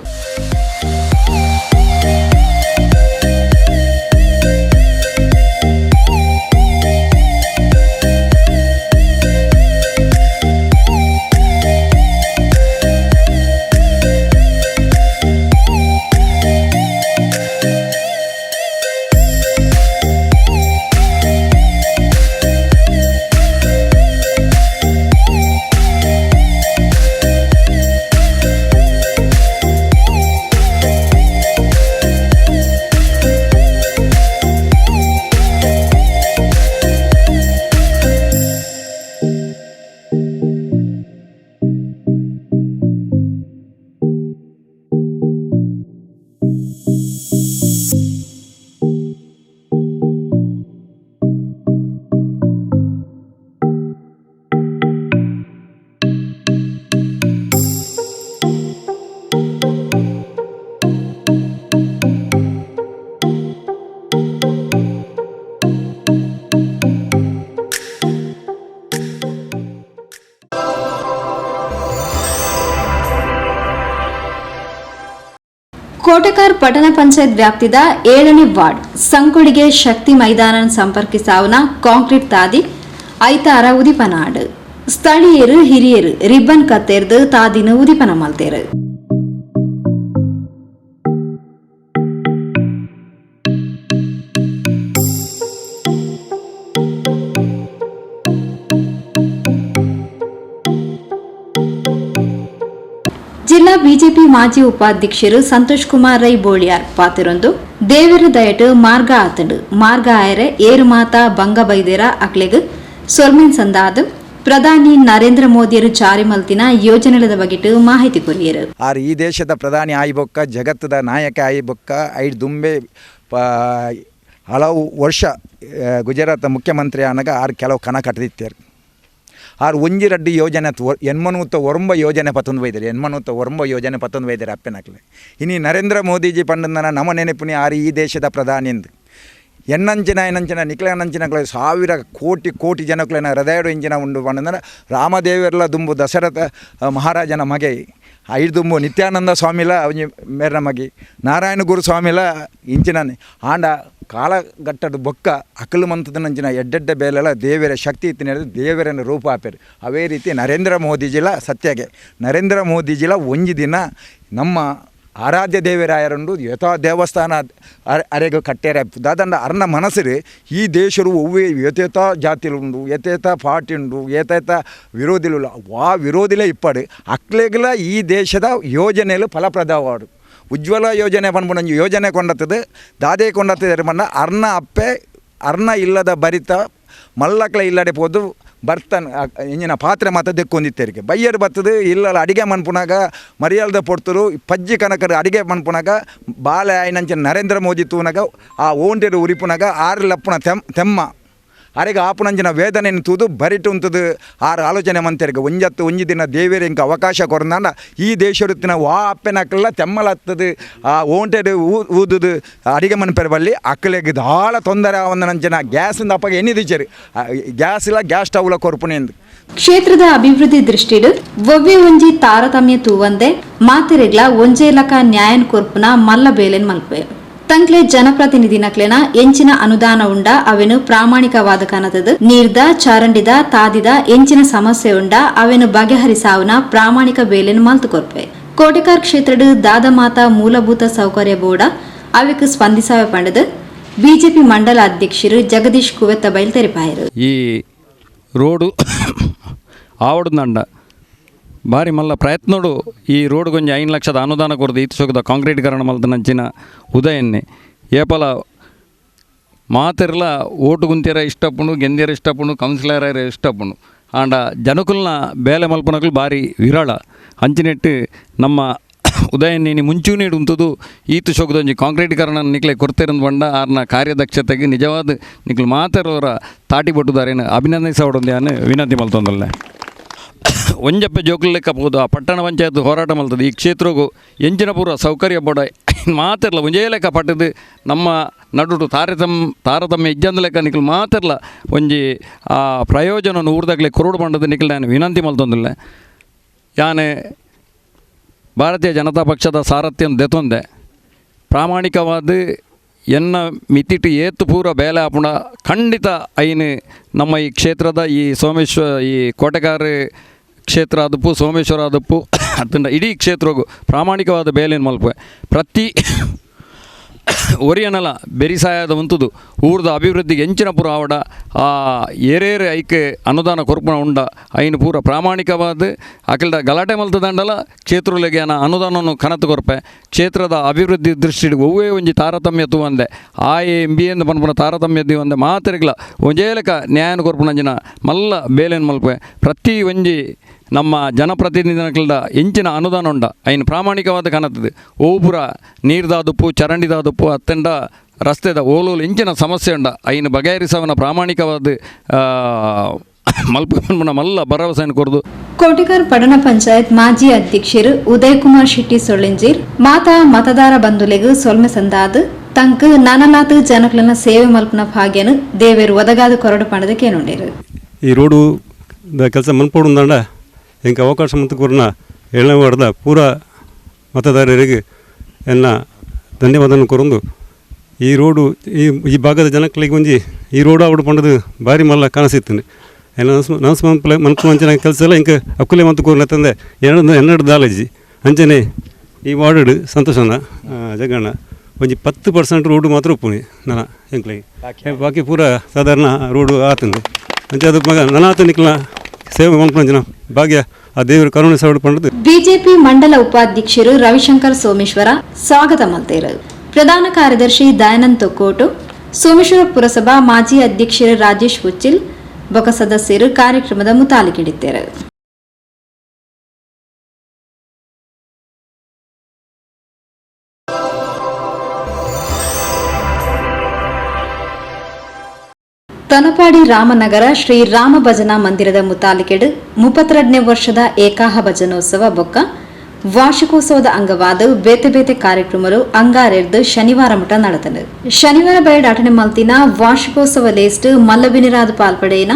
ಕೋಟೆಕಾರ್ ಪಟ್ಟಣ ಪಂಚಾಯತ್ ವ್ಯಾಪ್ತಿದ 7ನೇ ವಾರ್ಡ್ ಸಂಕೊಡಿಗೆ ಶಕ್ತಿ ಮೈದಾನ ಸಂಪರ್ಕಿಸಾವನ ಕಾಂಕ್ರೀಟ್ ತಾದಿ ಐತಾರ ಉದಿಪನಾಡು. ಸ್ಥಳೀಯರು ಹಿರಿಯರು ರಿಬ್ಬನ್ ಕತ್ತೆರ್ದು ತಾದಿನ ಉದಿಪನ ಮಲ್ತೇರು. ಜಿಲ್ಲಾ ಬಿಜೆಪಿ ಮಾಜಿ ಉಪಾಧ್ಯಕ್ಷರು ಸಂತೋಷ್ ಕುಮಾರ್ ರೈ ಬೋಳಿಯಾರ್ ಪಾತಿರೊಂದು ದೇವರ ದಯಟು ಮಾರ್ಗ ಆತಂಡು ಮಾರ್ಗ ಆಯರೆ ಏರು ಮಾತಾ ಬಂಗ ಬೈದೇರ ಅಕ್ಲೆಗ್ ಸೊಲ್ಮೆನ್ ಸಂದಾದ ಪ್ರಧಾನಿ ನರೇಂದ್ರ ಮೋದಿಯರು ಜಾರಿ ಮಲ್ತಿನ ಯೋಜನೆಗಳ ಬಗೆಟು ಮಾಹಿತಿ ಕೊರಿಯರು. ಆರ್ ಈ ದೇಶದ ಪ್ರಧಾನಿ ಆಯಿಬೊಕ್ಕ ಜಗತ್ತದ ನಾಯಕ ಆಯಿಬೊಕ್ಕ ಐದು ದುಂಬೆ ಹಲವು ವರ್ಷ ಗುಜರಾತ್ ಮುಖ್ಯಮಂತ್ರಿ ಆನಾಗ ಆರು ಕೆಲವು ಕಣ ಕಟ್ಟದಿತ್ತಾರೆ. ಆರು ಒಂಜಿ ರಡ್ಡು ಯೋಜನೆ 89 ಯೋಜನೆ ಪತ್ತೊಂದು ಬೈದಾರೆ 89 ಯೋಜನೆ ಪತ್ತೊಂದು ಬೈದಾರೆ ಅಪ್ಪೆನಕ್ಲೆ. ಇನಿ ನರೇಂದ್ರ ಮೋದಿಜಿ ಪಂಡನ ನಮ್ಮ ನೆನಪುನಿ ಆರು ಈ ದೇಶದ ಪ್ರಧಾನಿ ಎಂದು ಎನ್ನಂಚಿನ ಎನ್ನಂಚಿನ ನಿಕ್ಲನಂಚಿನ ಸಾವಿರ ಕೋಟಿ ಕೋಟಿ ಜನಕ್ಲೆನ ಹೃದಯಡು ಇಂಚಿನ ಉಂಡು ಪಂಡಂದ್ರೆ ರಾಮದೇವರ್ಲ ದುಂಬು ದಶರಥ ಮಹಾರಾಜನ ಮಗೆ ಐದು ದುಂಬು ನಿತ್ಯಾನಂದ ಸ್ವಾಮಿಲ ಒಂಜಿ ಮೇರ್ನ ಮಗೆ ನಾರಾಯಣ ಗುರು ಸ್ವಾಮಿಲ ಇಂಚಿನನೆ ಆಂಡ ಕಾಲಘಟ್ಟದ ಬೊಕ್ಕ ಅಕಲು ಮಂತದನಂಚಿನ ಎಡ್ಡೆಡ್ಡೆ ಬೇಲೆಲ್ಲ ದೇವರ ಶಕ್ತಿ ಇತ್ತಿನ ದೇವರನ್ನು ರೂಪ ಆಪೇರು. ಅವೇ ರೀತಿ ನರೇಂದ್ರ ಮೋದಿಜಿಲ ಸತ್ಯಗೆ ನರೇಂದ್ರ ಮೋದಿಜಿಲ ಒಂಜಿ ದಿನ ನಮ್ಮ ಆರಾಧ್ಯ ದೇವರಾಯರಂಡು ಯಥಾ ದೇವಸ್ಥಾನ ಅರೆಗೂ ಕಟ್ಟೇರ ದಾದಂಡ ಅರ್ನ ಮನಸ್ಸು ಈ ದೇಶರು ಒವ್ವೇ ಯಥೇತ ಜಾತಿಲು ಉಂಡು ಯಥೇತ ಪಾರ್ಟಿ ಉಂಡು ಯಥೇತ ವಿರೋಧಿಲು ವಾ ವಿರೋಧಿಲೇ ಇಪ್ಪಾಡು ಅಕ್ಲೆಗ್ಲ ಈ ದೇಶದ ಯೋಜನೆಯಲು ಫಲಪ್ರದವಾಡು. ಉಜ್ವಲ ಯೋಜನೆ ಪನ್ಪುನ ಯೋಜನೆ ಕೊಂಡತ್ತದು ದಾದೆ ಕೊಂಡತ್ತದೆ ಪಂಡ ಅರ್ನ ಅಪ್ಪೆ ಅರ್ನ ಇಲ್ಲದ ಬರಿತ ಮಲ್ಲಕ್ಲ ಇಲ್ಲಡೆ ಪೋದು ಬರ್ತನ್ ಇಂಜಿನ ಪಾತ್ರೆ ಮಾತ ದೆಕ್ಕೊಂದಿತ್ತೇರಿಗೆ ಬಯ್ಯರು ಬತ್ತದು ಇಲ್ಲಲ್ಲ ಅಡಿಗೆ ಮನ್ಪುನಾಗ ಮರಿಯಾಲದ ಪೊರ್ತರು ಪಜ್ಜಿ ಕನಕರು ಅಡಿಗೆ ಮನ್ಪುನಾಗ ಬಾಲೆ ಆಯ್ನಂಚ ನರೇಂದ್ರ ಮೋದಿ ತೂನಾಗ ಆ ಓಂಟೆರು ಉರಿಪುನಾಗ ಆರು ಲಪ್ಪುನ ತೆಮ್ಮ ಅರೆಗೆ ಆಪುನಂಚಿನ ವೇದನೆಯನ್ನು ತೂದು ಬರಿಟು ಉಂತದು ಆರು ಆಲೋಚನೆ ಮಂತೆರಿಗೆ ಒಂಜತ್ತು ಒಂಜಿ ದಿನ ದೇವೇರು ಇಂಕ ಅವಕಾಶ ಕೊರನಾಂಡ ಈ ದೇಶರುತ್ತಿನ ವಾ ಅಪ್ಪೆನಕ್ಕಲ್ಲ ತೆಮ್ಮಲತ್ತದು ಆ ಓಂಟೆಡು ಊದುದು ಅಡಿಗೆ ಮನ್ಪೆರ ಬಲ್ಲಿ ಅಕ್ಕಲೆಗ್ ದಾಳ ತೊಂದರೆ ಆವಂದನಂಚಿನ ಗ್ಯಾಸಿಂದ ಅಪ್ಪಗೆ ಎನ್ನಿದಿಚ್ಚರು ಗ್ಯಾಸ್ ಇಲ್ಲ ಗ್ಯಾಸ್ ಸ್ಟವ್ಲ ಕೊರ್ಪುನೆ ಎಂದು. ಕ್ಷೇತ್ರದ ಅಭಿವೃದ್ಧಿ ದೃಷ್ಟಿಡು ಒವ್ವೇ ಒಂಜಿ ತಾರತಮ್ಯ ತೂವಂದೆ ಮಾತೆರೆಗ್ಲ ಒಂಜೇ ಲಕ ನ್ಯಾಯನ್ ಕೊರ್ಪುನ ಮಲ್ಲ ಬೇಲೆನ್ ಮಲ್ಪೆ ತಂಕ್ಲೆ ಜನಪ್ರತಿನಿಧಿನಕ್ಲೆನ ಎಂಚಿನ ಅನುದಾನ ಉಂಡ ಅವೆನು ಪ್ರಾಮಾಣಿಕವಾದ ಕನತದು ನೀರ್ದ ಚರಂಡಿದ ತಾದಿದ ಎಂಚಿನ ಸಮಸ್ಯೆ ಉಂಡ ಅವೆನು ಬಗೆಹರಿಸಾವನ ಪ್ರಾಮಾಣಿಕ ಬೇಲೆನ್ ಮಲ್ತು ಕೊರ್ಪೆ. ಕೋಟೆಕಾರ್ ಕ್ಷೇತ್ರಡು ದಾದಮಾತಾ ಮೂಲಭೂತ ಸೌಕರ್ಯ ಬೋರ್ಡ ಅವೆಕ್ ಸ್ಪಂದಿಸಾವೆ ಪಂಡದು ಬಿಜೆಪಿ ಮಂಡಲ ಅಧ್ಯಕ್ಷರು ಜಗದೀಶ್ ಕುವೆತ್ತ ಬಯಲು ತೆರಿಪಾಯರು. ಈ ರೋಡು ಆವಡ್ದಂಡ ಭಾರಿ ಮಲ್ಲ ಪ್ರಯತ್ನೋಡು ಈ ರೋಡ್ ಗೊಂಜಿ 5 ಲಕ್ಷದ ಅನುದಾನ ಕೊರದು ಈತ ಸೊಗದ ಕಾಂಕ್ರೀಟೀಕರಣ ಮಲ್ತನಂಚಿನ ಉದಯನ್ನೇ ಏಪಲ ಮಾತೆರ್ಲ ಓಟು ಗುಂತಿಯರ ಇಷ್ಟಪುಂಡು ಗೆಂದಿಯರ ಇಷ್ಟಪುಂಡು ಕೌನ್ಸಿಲರ್ ಇಷ್ಟಪುಂಡು ಆಂಡ ಜನಕುಲ್ನ ಬೇಲೆ ಮಲ್ಪನಕುಲು ಭಾರಿ ವಿರಳ ಅಂಚಿನೆಟ್ಟು ನಮ್ಮ ಉದಯನ್ನೇನಿ ಮುಂಚೂಣಿಡು ಉಂತುದು ಈತು ಸೊಗದೊಂಜಿ ಕಾಂಕ್ರೀಟೀಕರಣ ನಿಕ್ಲೆ ಕೊರ್ತೆರಂದು ಬಂಡ ಆರ್ನ ಕಾರ್ಯದಕ್ಷತೆಗೆ ನಿಜವಾದ ನಿಕ್ಲು ಮಾತೆರವರ ತಾಟಿ ಬೊಟ್ಟುದಾರೇನು ಅಭಿನಂದಿಸವಡೊಂದು ವಿನಂತಿ ಮಲ್ತೊಂದಲ್ಲ. ಒಂಜಪ್ಪೆ ಜೋಕುಲು ಲೆಕ್ಕ ಪೋದು ಆ ಪಟ್ಟಣ ಪಂಚಾಯತ್ ಹೋರಾಟ ಮಲ್ತದೆ ಈ ಕ್ಷೇತ್ರಗೂ ಎಂಚಿನ ಪೂರ್ವ ಸೌಕರ್ಯ ಬೋಡ ಮಾತಿರಲ್ಲ ಒಂಜೇ ಲೆಕ್ಕ ಪಟ್ಟದು ನಮ್ಮ ನಡುಟು ತಾರತಮ್ಯ ಇಜ್ಜಂದ ಲೆಕ್ಕ ನಿಕ್ಲು ಮಾತಿರಲ್ಲ ಒಂಜಿ ಆ ಪ್ರಯೋಜನ ಊರ್ದಾಗಲೇ ಕೊರಡು ಪಂಡದ ನಿಕ್ಲು ನಾನು ವಿನಂತಿ ಮಲ್ತೊಂದಿಲ್ಲ. ಯಾನೆ ಭಾರತೀಯ ಜನತಾ ಪಕ್ಷದ ಸಾರಥ್ಯನ ದೆತೊಂದೆ ಪ್ರಾಮಾಣಿಕವಾದ ಎನ್ನ ಮಿತಿಟು ಏತು ಪೂರ ಬೇಲೆ ಆಪುಣ ಖಂಡಿತ ಐನು ನಮ್ಮ ಈ ಕ್ಷೇತ್ರದ ಈ ಸೋಮೇಶ್ವರ ಈ ಕೋಟೆಕಾರ ಕ್ಷೇತ್ರ ಆದಪ್ಪು ಸೋಮೇಶ್ವರ ಆದಪ್ಪು ಅದನ್ನು ಇಡೀ ಕ್ಷೇತ್ರಗೂ ಪ್ರಾಮಾಣಿಕವಾದ ಬೇಲೆಯನ್ನು ಮಲ್ಪೆ ಪ್ರತಿ ಒರಿಯನಲ ಬೆರಿಸಾಯದ ಉಂತುದು ಊರ್ದ ಅಭಿವೃದ್ಧಿಗೆ ಎಂಚಿನ ಪೂರ ಆವಡ ಆ ಏರೇರೆ ಐಕೆ ಅನುದಾನ ಕೊರ್ಪುಣ ಉಂಡ ಐನು ಪೂರ ಪ್ರಾಮಾಣಿಕವಾದ ಅಖಿಲ್ದ ಗಲಾಟೆ ಮಲ್ತದಂಡಲ ಕ್ಷೇತ್ರಗಳಿಗೆ ಅನುದಾನವನ್ನು ಕನತು ಕೊರ್ಪೆ ಕ್ಷೇತ್ರದ ಅಭಿವೃದ್ಧಿ ದೃಷ್ಟಿಡ್ ಒವ್ವೇ ಒಂಜಿ ತಾರತಮ್ಯ ತೂವಂದೆ ಆ ಎಂ ಬಿ ಎಂದು ಪನ್ಪುನ ತಾರತಮ್ಯ ದೀವಂದೆ ಮಾತೆರೆಗ್ಲ ಒಂಜೇ ಲೆಕ್ಕ ನ್ಯಾಯನ ಕೊರ್ಪುನಂಜಿನ ಮಲ್ಲ ಬೇಲೆನ್ ಮಲ್ಪೆ ಪ್ರತಿ ಒಂಜಿ ನಮ್ಮ ಜನಪ್ರತಿನಿಧಿಗಳ ಎಂಚಿನ ಅನುದಾನ ಉಂಡ ಐನು ಪ್ರಾಮಾಣಿಕವಾದ ಕನತದೆ ಓಪುರ ನೀರ್ದಾದುಪ್ಪು ಚರಂಡಿದಾದುಪ್ಪು ಅತ್ತಂಡ ರಸ್ತೆದ ಓಲೋಲು ಎಂಚಿನ ಸಮಸ್ಯೆ ಉಂಡ ಐನು ಬಗೆಹರಿಸವನ ಪ್ರಾಮಾಣಿಕವಾದ ಮಲ್ಪ ಮಲ್ಲ ಭರವಸೆಯನ್ನು ಕೊರದು. ಕೋಟೆಕಾರ್ ಪಟ್ಟಣ ಪಂಚಾಯತ್ ಮಾಜಿ ಅಧ್ಯಕ್ಷರು ಉದಯ್ ಕುಮಾರ್ ಶೆಟ್ಟಿ ಸೊಳ್ಳೆಂಜೀರ್ ಮಾತಾ ಮತದಾರ ಬಂಧುಲೆಗ್ ಸೊಲ್ಮೆ ಸಂದಾದ್ ತಂಕ್ ನಾನಲಾತ್ ಜನಕ್ಲನ ಸೇವೆ ಮಲ್ಪನ ಭಾಗ್ಯನು ದೇವೇರು ಒದಗಾದ ಕೊರಡು ಪಣದ ಕೇನುಂಡೇರು. ಈ ರೋಡು ಕೆಲಸ ಮನ್ಪೋಡುಂದಾಂಡ ಎಂಕ ಅವಕಾಶ ಮತ್ತು ಕೊರ್ನ ಏಳನೇ ವಾರ್ಡ್ದ ಪೂರ ಮತದಾರರಿಗೆ ಎಲ್ಲ ಧನ್ಯವಾದನ ಕೊರೊಂದು ಈ ರೋಡು ಈ ಈ ಭಾಗದ ಜನಕ್ಕಳಿಗೆ ಒಂಜಿ ಈ ರೋಡು ಆವಡು ಪಂಡದು ಭಾರಿ ಮಲ್ಲ ಕನಸಿತ್ತು ಎಲ್ಲ ನನ್ಸ್ ಮನ್ಪಲೆ ಮನ್ಪು ಅಂಚಿನ ಕೆಲಸ ಎಲ್ಲ ಇಂಕ ಅಕ್ಕುಲೆ ಮತ್ತು ಕೋರ್ನ ತಂದೆ ಎನ್ನಡು ದಾಲಜಿ ಅಂಚನೆ ಈ ವಾರ್ಡ್ ಸಂತೋಷನ ಜಗಣ್ಣ ಒಂಜಿ 10% ರೋಡು ಮಾತ್ರ ಉಪ್ಪುನಿ ನನ್ನ ಎಂಕ್ಲೆಗೆ ಬಾಕಿ ಪೂರ ಸಾಧಾರಣ ರೋಡು ಆತಂದು ಅಂಚೆ ಅದು ಮಗ ನನಾತ ನಿಕ್ಲ ಸೇವೆ ಮನ್ಪುನಂಚಿನ ಭಾಗ್ಯ ಆ ದೇವರು ಕರುಣೆ ಸವಡು ಪಂಡದು. ಬಿಜೆಪಿ ಮಂಡಲ ಉಪಾಧ್ಯಕ್ಷರು ರವಿಶಂಕರ್ ಸೋಮೇಶ್ವರ ಸ್ವಾಗತ ಮಲ್ತೇರು. ಪ್ರಧಾನ ಕಾರ್ಯದರ್ಶಿ ದಯಾನಂದ್ ತೊಕ್ಕೋಟು, ಸೋಮೇಶ್ವರ ಪುರಸಭಾ ಮಾಜಿ ಅಧ್ಯಕ್ಷರು ರಾಜೇಶ್ ಉಚ್ಚಿಲ್ ಬೊಕ ಸದಸ್ಯರು ಕಾರ್ಯಕ್ರಮದ ಮುತಾಲಿಕಿಡಿದ್ದಾರೆ. ತಲಪಾಡಿ ರಾಮನಗರ ಶ್ರೀ ರಾಮ ಭಜನಾ ಮಂದಿರದ ಮುತಾಲಿಕೆಡು 32ನೇ ವರ್ಷದ ಏಕಾಹ ಭಜನೋತ್ಸವ ಬೊಕ್ಕ ವಾರ್ಷಿಕೋತ್ಸವದ ಅಂಗವಾದ ಬೇತೆ ಬೇತೆ ಕಾರ್ಯಕ್ರಮಗಳು ಅಂಗಾರೆರ್ದು ಶನಿವಾರ ಮುಟ ನಡೆತನು. ಶನಿವಾರ ಬಯಡ್ ಅಟನೆ ಮಲ್ತಿನ ವಾರ್ಷಿಕೋತ್ಸವ ಲೇಸ್ಟ್ ಮಲ್ಲಬಿನಿರಾದ ಪಾಲ್ಪಡೆಯಿನ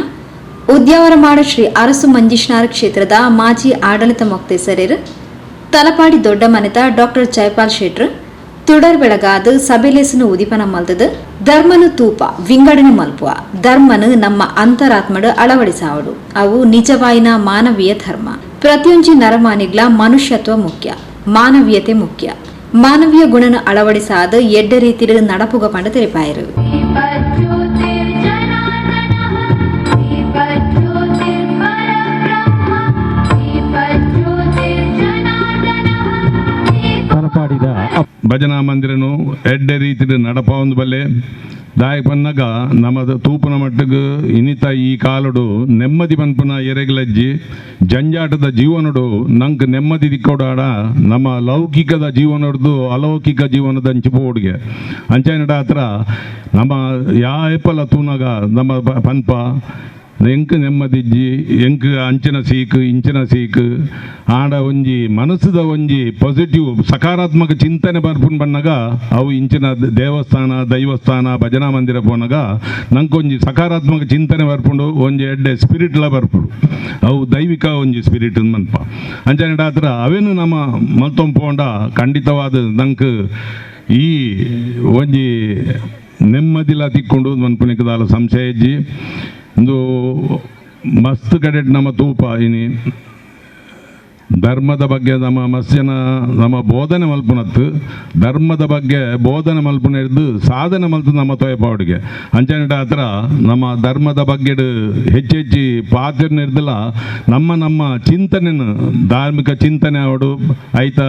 ಉದ್ಯಾವರ ಮಾಡ ಶ್ರೀ ಅರಸು ಮಂಜಿಷ್ನಾರ ಕ್ಷೇತ್ರದ ಮಾಜಿ ಆಡಳಿತ ಮೊಕ್ತೇಸರೇರು ತಲಪಾಡಿ ದೊಡ್ಡ ಮನೆತ ಡಾಕ್ಟರ್ ಜಯಪಾಲ್ ಶೆಟ್ರು ತುಡರ್ ಬೆಳಗಾದ ಸಭೆಲೇಸನು ಉದಿಪನ ಮಲ್ತದು ಧರ್ಮನು ತೂಪ ವಿಂಗಡಣೆ ಮಲ್ಪುವ ಧರ್ಮನು ನಮ್ಮ ಅಂತರಾತ್ಮಡು ಅಳವಡಿಸಾವಡು ಅವು ನಿಜವಾಯಿನ ಮಾನವೀಯ ಧರ್ಮ. ಪ್ರತಿಯೊಂಜಿ ನರಮಾನಿಗ್ಲ ಮನುಷ್ಯತ್ವ ಮುಖ್ಯ, ಮಾನವೀಯತೆ ಮುಖ್ಯ. ಮಾನವೀಯ ಗುಣನ ಅಳವಡಿಸಾದ ಎಡ್ಡ ರೀತಿಯ ನಡಪುಗ ಪಂಡ ತೆರಿಪಾಯರು. ಭಜನಾ ಮಂದಿರನು ಎಡ್ಡೆ ರೀತಿಯ ನಡಪ ಒಂದು ಬಲ್ಲೆ ದಾಯ ಪನ್ನಗ ನಮದ ತೂಪುನ ಮಟ್ಟಿಗೆ ಇನಿತ ಈ ಕಾಲಡು ನೆಮ್ಮದಿ ಪನ್ಪುನ ಎರೆಗ್ಲಜ್ಜಿ ಜಂಜಾಟದ ಜೀವನಡು ನಂಗೆ ನೆಮ್ಮದಿ ದಿಕ್ಕೋಡಾಡ ನಮ್ಮ ಲೌಕಿಕದ ಜೀವನಡ್ದು ಅಲೌಕಿಕ ಜೀವನದ ಅಂಚಿಪೋಡ್ಗೆ ಅಂಚೈನಡ ಹತ್ರ ನಮ್ಮ ಯಾಪಲ ತೂನಗ ನಮ್ಮ ಪನ್ಪ ಎಂಕ್ ನೆಮ್ಮದಿಜ್ಜಿ ಎಂಕ್ ಅಂಚಿನ ಸೀಕ್ ಇಂಚಿನ ಸೀಕ್ ಆಡ ಒಂಜಿ ಮನಸ್ಸುದ ಒಂಜಿ ಪಾಸಿಟಿವ್ ಸಕಾರಾತ್ಮಕ ಚಿಂತನೆ ಬರ್ಪುನ್ ಬಣ್ಣಗ ಅವು ಇಂಚಿನ ದೇವಸ್ಥಾನ ದೈವಸ್ಥಾನ ಭಜನಾ ಮಂದಿರ ಪೋನಗ ನಂಕೊಂಜಿ ಸಕಾರಾತ್ಮಕ ಚಿಂತನೆ ಬರ್ಪುಂಡು ಒಂಜಿ ಎಡ್ಡೆ ಸ್ಪಿರಿಟ್ಲ ಬರ್ಪುಂಡು ಅವು ದೈವಿಕ ಒಂಜಿ ಸ್ಪಿರಿಟ್ ಮನ್ಪ ಅಂಚನೆ ಹತ್ರ ಅವೇನು ನಮ್ಮ ಮಲ್ತೊಂಪೋಂಡ ಖಂಡಿತವಾದ ನಂಗೆ ಈ ಒಂಜಿ ನೆಮ್ಮದಿಲ ತಿಕ್ಕೊಂಡು ಮನ್ಪುನಿಕದಾಲ ಸಂಶಯ ಇಜ್ಜಿ. ಇಂದು ಮಸ್ತ್ ಕಡೆಟ್ ನಮ್ಮ ತೂಪ ಇನಿ ಧರ್ಮದ ಬಗ್ಗೆ ನಮ್ಮ ಮಸ್ತ್ ಜನ ನಮ್ಮ ಬೋಧನೆ ಮಲ್ಪುನತ್ತು ಧರ್ಮದ ಬಗ್ಗೆ ಬೋಧನೆ ಮಲ್ಪುನ ಹಿಡ್ದು ಸಾಧನೆ ಮಲ್ತು ನಮ್ಮ ತೋಯಪಾವಡಿಗೆ ಅಂಚನೆಟ ಹತ್ರ ನಮ್ಮ ಧರ್ಮದ ಬಗ್ಗೆ ಹೆಚ್ಚು ಹೆಚ್ಚು ಪಾತ್ರ ಹಿಡ್ದಿಲ್ಲ ನಮ್ಮ ನಮ್ಮ ಚಿಂತನೆಯನ್ನು ಧಾರ್ಮಿಕ ಚಿಂತನೆ ಅವಡು ಆಯ್ತಾ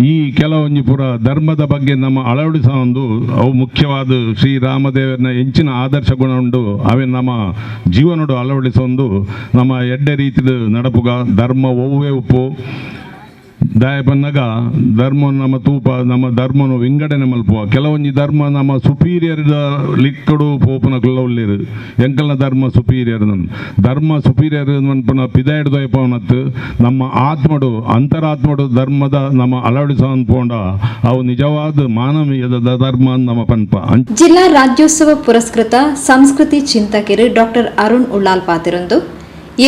ಈ ಕೆಲವೊಂಜಿ ಪೂರ ಧರ್ಮದ ಬಗ್ಗೆ ನಮ್ಮ ಅಳವಡಿಸ ಒಂದು ಅವು ಮುಖ್ಯವಾದ ಶ್ರೀರಾಮದೇವರನ ಹೆಂಚಿನ ಆದರ್ಶ ಗುಣ ಉಂಡು ಅವೇ ನಮ್ಮ ಜೀವನಡು ಅಳವಡಿಸೊಂದು ನಮ್ಮ ಎಡ್ಡೆ ರೀತಿದ ನಡಪುಗ ಧರ್ಮ ಒವ್ವೇ ಉಪ್ಪು ದಾಯ ಪನ್ನಗ ಧರ್ಮ ನಮ್ಮ ತೂಪ ನಮ್ಮ ಧರ್ಮನು ವಿಂಗಡಣೆ ಮಲ್ಪುವ ಕೆಲವೊಂಜಿ ಧರ್ಮ ನಮ್ಮ ಸುಪೀರಿಯರ್ ಲಿಕ್ಕಡು ಪೋಪುನ ಕುಲ್ಲವುಳ್ಳೇರು ಎಂಕಲ್ನ ಧರ್ಮ ಸುಪೀರಿಯರ್ ಧರ್ಮ ಸುಪೀರಿಯರ್ ಮನ್ಪುನ ಪಿದಾಯ್ಡು ದಯಪವನತ್ತು ನಮ್ಮ ಆತ್ಮಡು ಅಂತರಾತ್ಮಡು ಧರ್ಮದ ನಮ್ಮ ಅಳವಡಿಸ ಅನ್ಪೋಂಡ ಅವು ನಿಜವಾದ ಮಾನವೀಯದ ಧರ್ಮ ನಮ್ಮ ಪನ್ಪ. ಜಿಲ್ಲಾ ರಾಜ್ಯೋತ್ಸವ ಪುರಸ್ಕೃತ ಸಂಸ್ಕೃತಿ ಚಿಂತಕಿರು ಡಾಕ್ಟರ್ ಅರುಣ್ ಉಳ್ಳಾಲ್ ಪಾತಿರೊಂದು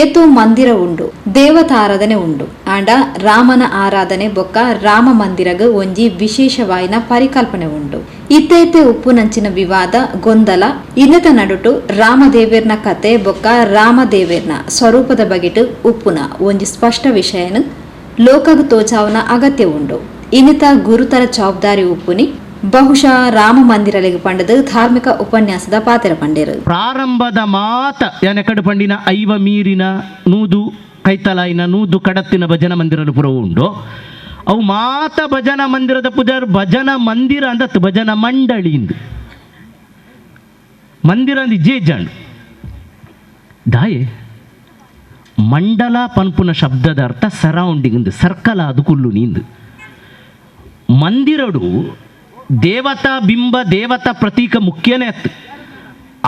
ಏತೋ ಮಂದಿರ ಉಂಡು ದೇವತಾರಾಧನೆ ಉಂಡು ಆಂಡ ರಾಮನ ಆರಾಧನೆ ಬೊಕ್ಕ ರಾಮ ಮಂದಿರಗ ಒಂಜಿ ವಿಶೇಷವಾಯಿನ ಪರಿಕಲ್ಪನೆ ಉಂಡು. ಇತ್ತೈತೆ ಉಪ್ಪುನಂಚಿನ ವಿವಾದ ಗೊಂದಲ ಇನ್ನತ ನಡುಟು ರಾಮದೇವೇರ್ನ ಕತೆ ಬೊಕ್ಕ ರಾಮದೇವೇರ್ನ ಸ್ವರೂಪದ ಬಗೆಟು ಉಪ್ಪುನ ಒಂಜಿ ಸ್ಪಷ್ಟ ವಿಷಯನು ಲೋಕಗ ತೋಚಾವನ ಅಗತ್ಯ ಉಂಡು. ಇನ್ನಿತ ಗುರುತರ ಜವಾಬ್ದಾರಿ ಉಪ್ಪುನಿ ಬಹುಶಃ ರಾಮ ಮಂದಿರಲಿಗೆ ಪಂಡದು ಧಾರ್ಮಿಕ ಉಪನ್ಯಾಸದ ಪಾತ್ರ ಪಂಡೇರು. ಪ್ರಾರಂಭದ ಮಾತ ಯಾನೆಕಡು ಪಂಡಿನ ಐವ ಮೀರಿನ ನೂದು ಕೈತಲಾಯಿನ ನೂದು ಕಡತ್ತಿನ ಭಜನಾ ಮಂದಿರಲು ಪುರವು ಉಂಡು. ಅವು ಮಾತ ಭಜನಾ ಮಂದಿರದ ಪುಜಾರ್ ಭಜನಾ ಮಂದಿರ ಅಂದತ್ತು ಭಜನಾ ಮಂಡಳಿ ಇಂದು ಮಂದಿರ ಅಂದು ಜೇಜಾಂಡು ದಾಯೆ ಮಂಡಲ ಪನ್ಪುನ ಶಬ್ದದ ಅರ್ಥ ಸರೌಂಡಿಂಗ್ ಇಂದು ಸರ್ಕಲ್ ಅದು ಕುಲ್ಲು ನೀಂದು. ಮಂದಿರಡು ದೇವತಾ ಬಿಂಬ ದೇವತಾ ಪ್ರತೀಕ ಮುಖ್ಯನೇ ಅತ್ತು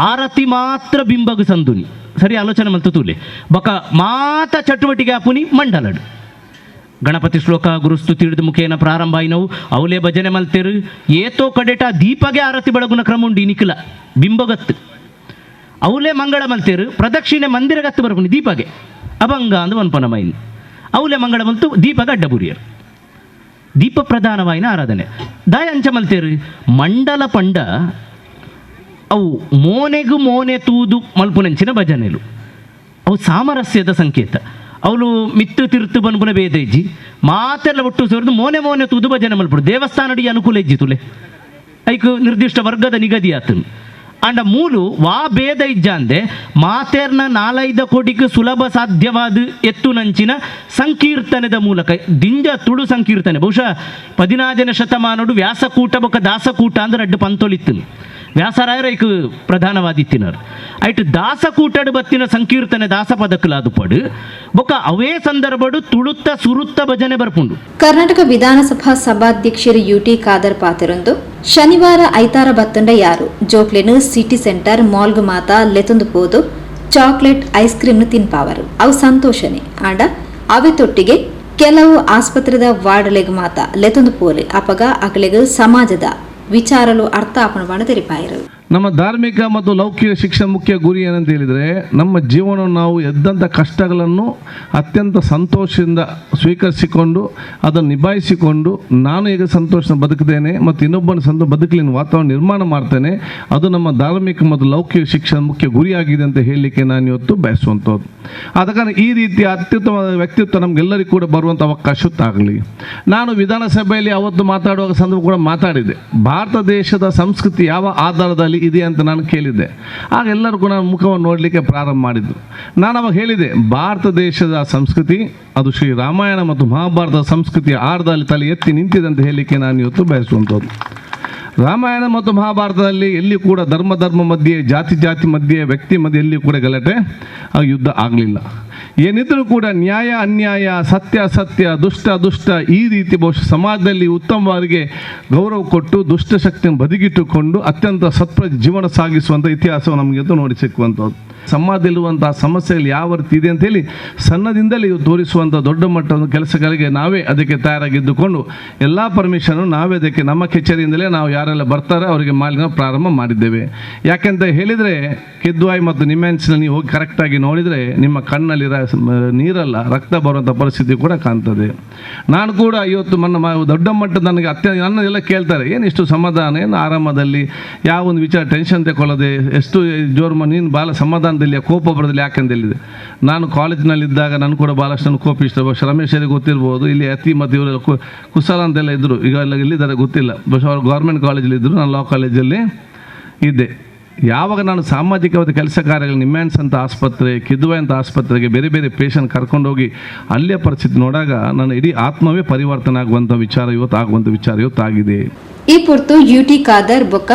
ಆರತಿ ಮಾತ್ರ ಬಿಂಬಗು ಸಂದುನಿ ಸರಿ ಆಲೋಚನೆ ಮಲ್ತು ತೂಲೆ ಬಕ ಮಾತ ಚಟುವಟಿಕೆ ಆಪುನಿ ಮಂಡಲಡು ಗಣಪತಿ ಶ್ಲೋಕ ಗುರುಸ್ತುತಿ ಹಿಡಿದು ಮುಖೇನ ಪ್ರಾರಂಭ ಆಯ್ನವು ಅವಲೇ ಭಜನೆ ಮಲ್ತೇರು ಏತೋ ಕಡೆಟ ದೀಪಗೆ ಆರತಿ ಬೆಳಗುನ ಕ್ರಮ ಉಂಡು ನಿಖಿಲ ಬಿಂಬಗತ್ತು ಅವಲೇ ಮಂಗಳ ಮಲ್ತೇರು ಪ್ರದಕ್ಷಿಣೆ ಮಂದಿರಗತ್ತು ಬರಪುನಿ ದೀಪಗೆ ಅಭಂಗ ಅಂದು ವನ್ಪನ ಮೈನ್ ಅವಲೇ ಮಂಗಳ ಮಲ್ತು ದೀಪಗ ಅಡ್ಡಬುರಿಯರು ದೀಪ ಪ್ರಧಾನವಾಯಿನ ಆರಾಧನೆ ದಾಯ ಅಂಚ ಮಲ್ತೇರು ಮಂಡಲ ಪಂಡ ಅವು ಮೋನೆಗು ಮೋನೆ ತೂದು ಮಲ್ಪುನಂಚಿನ ಭಜನೆಲು ಅವು ಸಾಮರಸ್ಯದ ಸಂಕೇತ. ಅವಳು ಮಿತ್ತು ತಿರ್ತು ಬನ್ಪುನ ಭೇದ ಇಜ್ಜಿ ಮಾತೆಲ್ಲ ಒಟ್ಟು ಸೇರಿದು ಮೋನೆ ಮೋನೆ ತೂದು ಭಜನೆ ಮಲ್ಪುಡು ದೇವಸ್ಥಾನಡಿ ಅನುಕೂಲ ಇಜ್ಜಿ ತುಲೆ ಐಕ್ ನಿರ್ದಿಷ್ಟ ವರ್ಗದ ನಿಗದಿ ಆತನು ಅಂಡ ಮೂಲು ವಾ ಭೇದ ಇಜ್ಜಾಂದೆ ಮಾತೇರ್ನ 4-5 ಕೋಟಿಗೆ ಸುಲಭ ಸಾಧ್ಯವಾದ ಎತ್ತುನಂಚಿನ ಸಂಕೀರ್ತನದ ಮೂಲಕ ದಿಂಜ ತುಳು ಸಂಕೀರ್ತನೆ ಬಹುಶಃ 14ನೇ ಶತಮಾನಡು ವ್ಯಾಸಕೂಟ ಬೊಕ್ಕ ದಾಸಕೂಟ ಅಂದ್ರೆ ಅಡ್ಡು ಪಂತೊಲಿತ್ತು ವ್ಯಾಸರಾಯರು ಐಕ್ ಪ್ರಧಾನವಾದಿತ್ತಿನರು ಐಟ್ ದಾಸಕೂಟಡು ಬತ್ತಿನ ಸಂಕೀರ್ತನೆ ದಾಸಪದಕ್ಕಲಾದು ಪಡು ಬೊಕ್ಕ ಅವೇ ಸಂದರ್ಭಡು ತುಳುತ್ತ ಸುರುತ್ತ ಭಜನೆ ಬರ್ಪುಂಡು. ಕರ್ನಾಟಕ ವಿಧಾನಸಭಾ ಸಭಾಧ್ಯಕ್ಷರು ಯುಟಿ ಖಾದರ್ ಪಾತಿರೊಂದು ಶನಿವಾರ ಐತಾರ ಬತ್ತಂಡ ಯಾರು ಜೋಕ್ಲೆನು ಸಿಟಿ ಸೆಂಟರ್ ಮಾಲ್ಗ್ ಮಾತ ಲೆತೊಂದು ಪೋದು chocolate ice cream ತಿನ್ಪಾವರು ಅವು ಸಂತೋಷನೆ ಆಂಡ ಅವೆ ತೊಟ್ಟಿಗೆ ಕೆಲವು ಆಸ್ಪತ್ರೆದ ವಾರ್ಡ್ಲೆಗ್ ಮಾತ ಲೆತೊಂದು ಪೋಲೆ ಅಪಗ ಅಕಲೆಗ್ ಸಮಾಜದ ವಿಚಾರಲು ಅರ್ಥ ಆಪಣವನ್ನು ತೆರಿಪಾಯರು. ನಮ್ಮ ಧಾರ್ಮಿಕ ಮತ್ತು ಲೌಕಿಕ ಶಿಕ್ಷಣ ಮುಖ್ಯ ಗುರಿ ಏನಂತ ಹೇಳಿದರೆ ನಮ್ಮ ಜೀವನವನ್ನು ನಾವು ಎದ್ದಂಥ ಕಷ್ಟಗಳನ್ನು ಅತ್ಯಂತ ಸಂತೋಷದಿಂದ ಸ್ವೀಕರಿಸಿಕೊಂಡು ಅದನ್ನು ನಿಭಾಯಿಸಿಕೊಂಡು ನಾನು ಈಗ ಸಂತೋಷ ಬದುಕಿದ್ದೇನೆ ಮತ್ತು ಇನ್ನೊಬ್ಬನ ಬದುಕಲಿನ ವಾತಾವರಣ ನಿರ್ಮಾಣ ಮಾಡ್ತೇನೆ. ಅದು ನಮ್ಮ ಧಾರ್ಮಿಕ ಮತ್ತು ಲೌಕಿಕ ಶಿಕ್ಷಣ ಮುಖ್ಯ ಗುರಿಯಾಗಿದೆ ಅಂತ ಹೇಳಲಿಕ್ಕೆ ನಾನು ಇವತ್ತು ಬಯಸುವಂಥದ್ದು. ಆದ ಕಾರಣ ಈ ರೀತಿಯ ಅತ್ಯುತ್ತಮವಾದ ವ್ಯಕ್ತಿತ್ವ ನಮಗೆಲ್ಲರಿಗೂ ಕೂಡ ಬರುವಂಥ ಅವಕಾಶತ್ತಾಗಲಿ. ನಾನು ವಿಧಾನಸಭೆಯಲ್ಲಿ ಅವತ್ತು ಮಾತಾಡುವಾಗ ಸಂದರ್ಭ ಕೂಡ ಮಾತಾಡಿದೆ. ಭಾರತ ದೇಶದ ಸಂಸ್ಕೃತಿ ಯಾವ ಆಧಾರದಲ್ಲಿ ಇದೆ ಅಂತ ನಾನು ಕೇಳಿದ್ದೆ. ಆಗ ಎಲ್ಲರೂ ಕೂಡ ಮುಖವನ್ನು ನೋಡಲಿಕ್ಕೆ ಪ್ರಾರಂಭ ಮಾಡಿದ್ದು. ನಾನು ಅವಾಗ ಹೇಳಿದೆ, ಭಾರತ ದೇಶದ ಸಂಸ್ಕೃತಿ ಅದು ಶ್ರೀ ರಾಮಾಯಣ ಮತ್ತು ಮಹಾಭಾರತ ಸಂಸ್ಕೃತಿಯ ಆಧಾರದಲ್ಲಿ ತಲೆ ಎತ್ತಿ ನಿಂತಿದೆ ಅಂತ ಹೇಳಲಿಕ್ಕೆ ನಾನು ಇವತ್ತು ಬಯಸುವಂಥದ್ದು. Ramayana ಮತ್ತು ಮಹಾಭಾರತದಲ್ಲಿ ಎಲ್ಲಿ ಕೂಡ ಧರ್ಮ ಧರ್ಮ ಮಧ್ಯೆ, ಜಾತಿ ಜಾತಿ ಮಧ್ಯೆ, ವ್ಯಕ್ತಿ ಮಧ್ಯೆ ಎಲ್ಲಿ ಕೂಡ ಗಲಾಟೆ ಯುದ್ಧ ಆಗಲಿಲ್ಲ. ಏನಿದ್ದರೂ ಕೂಡ ನ್ಯಾಯ ಅನ್ಯಾಯ, ಸತ್ಯ ಅಸತ್ಯ, ದುಷ್ಟ ದುಷ್ಟ, ಈ ರೀತಿ ಬಹುಶಃ ಸಮಾಜದಲ್ಲಿ ಉತ್ತಮವರಿಗೆ ಗೌರವ ಕೊಟ್ಟು ದುಷ್ಟ ಶಕ್ತಿಯನ್ನು ಬದಿಗಿಟ್ಟುಕೊಂಡು ಅತ್ಯಂತ ಸತ್ಪ್ರ ಜೀವನ ಸಾಗಿಸುವಂಥ ಇತಿಹಾಸವು ನಮಗೆ ನೋಡಿ ಸಿಕ್ಕುವಂಥದ್ದು. ಸಮಾಜದಲ್ಲಿರುವಂಥ ಸಮಸ್ಯೆಗಳು ಯಾವ ರೀತಿ ಇದೆ ಅಂತೇಳಿ ಸಣ್ಣದಿಂದಲೇ ಇವು ತೋರಿಸುವಂಥ ದೊಡ್ಡ ಮಟ್ಟದ ಕೆಲಸಗಳಿಗೆ ನಾವೇ ಅದಕ್ಕೆ ತಯಾರಾಗಿದ್ದುಕೊಂಡು ಎಲ್ಲ ಪರ್ಮಿಷನು ನಾವೇ ಅದಕ್ಕೆ ನಮ್ಮ ಕಚೇರಿಯಿಂದಲೇ ನಾವು ಯಾರೆಲ್ಲ ಬರ್ತಾರೆ ಅವರಿಗೆ ಮಾಲಿನ ಪ್ರಾರಂಭ ಮಾಡಿದ್ದೇವೆ. ಯಾಕೆಂತ ಹೇಳಿದರೆ ಕಿದ್ವಾಯಿ ಮತ್ತು ನಿಮ್ಯಾನ್ಸ್ನಲ್ಲಿ ನೀವು ಹೋಗಿ ಕರೆಕ್ಟಾಗಿ ನೋಡಿದರೆ ನಿಮ್ಮ ಕಣ್ಣಲ್ಲಿ ನೀರಲ್ಲ ರಕ್ತ ಬರುವಂಥ ಪರಿಸ್ಥಿತಿ ಕೂಡ ಕಾಣ್ತದೆ. ನಾನು ಕೂಡ ಇವತ್ತು ಮೊನ್ನೆ ದೊಡ್ಡ ಮಟ್ಟದ ನನಗೆ ನನ್ನೆಲ್ಲ ಕೇಳ್ತಾರೆ, ಏನು ಇಷ್ಟು ಸಮಾಧಾನ, ಏನು ಆರಾಮದಲ್ಲಿ, ಯಾವ ಒಂದು ವಿಚಾರ ಟೆನ್ಷನ್ ತಗೊಳ್ಳದೆ ಎಷ್ಟು ಜೋರು ನೀನು ಭಾಳ ಸಮಾಧಾನದಲ್ಲಿ ಕೋಪ ಬರೋದಿಲ್ಲ ಯಾಕೆಂತ ಹೇಳಿದೆ. ನಾನು ಕಾಲೇಜಿನಲ್ಲಿದ್ದಾಗ ನಾನು ಕೂಡ ಭಾಳಷ್ಟು ನನ್ನ ಕೋಪ ಇಷ್ಟ. ಬಹುಶಃ ರಮೇಶರಿಗೆ ಗೊತ್ತಿರ್ಬೋದು, ಇಲ್ಲಿ ಅತಿ ಮತ್ತು ಇವರೆಲ್ಲ ಕುಶಲ ಅಂತೆಲ್ಲ ಇದ್ದರು, ಈಗ ಎಲ್ಲ ಎಲ್ಲಿದ್ದಾರೆ ಗೊತ್ತಿಲ್ಲ. ಬಹುಶಃ ಅವರು ಗೌರ್ಮೆಂಟ್ ಕಾಲೇಜಲ್ಲಿ ಇದ್ದರು, ನಾನು ಲಾ ಕಾಲೇಜಲ್ಲಿ ಇದ್ದೆ. ಯಾವಾಗ ನಾನು ಸಾಮಾಜಿಕವಾದ ಕೆಲಸ ಕಾರ್ಯಗಳು ನಿಮ್ಯಾನ್ಸ್ ಅಂತ ಆಸ್ಪತ್ರೆ, ಕಿದ್ವಾಯಿ ಅಂತ ಆಸ್ಪತ್ರೆಗೆ ಬೇರೆ ಬೇರೆ ಪೇಷಂಟ್ ಕರ್ಕೊಂಡೋಗಿ ಅಲ್ಲಿಯ ಪರಿಸ್ಥಿತಿ ನೋಡಾಗ ನನ್ನ ಇಡೀ ಆತ್ಮವೇ ಪರಿವರ್ತನೆ ಆಗುವಂಥ ವಿಚಾರ ಇವತ್ತು ಆಗುವಂಥ ವಿಚಾರ ಇವತ್ತಾಗಿದೆ. ಈ ಪೊರ್ತು ಯುಟಿ ಖಾದರ್ ಬೊಕ್ಕ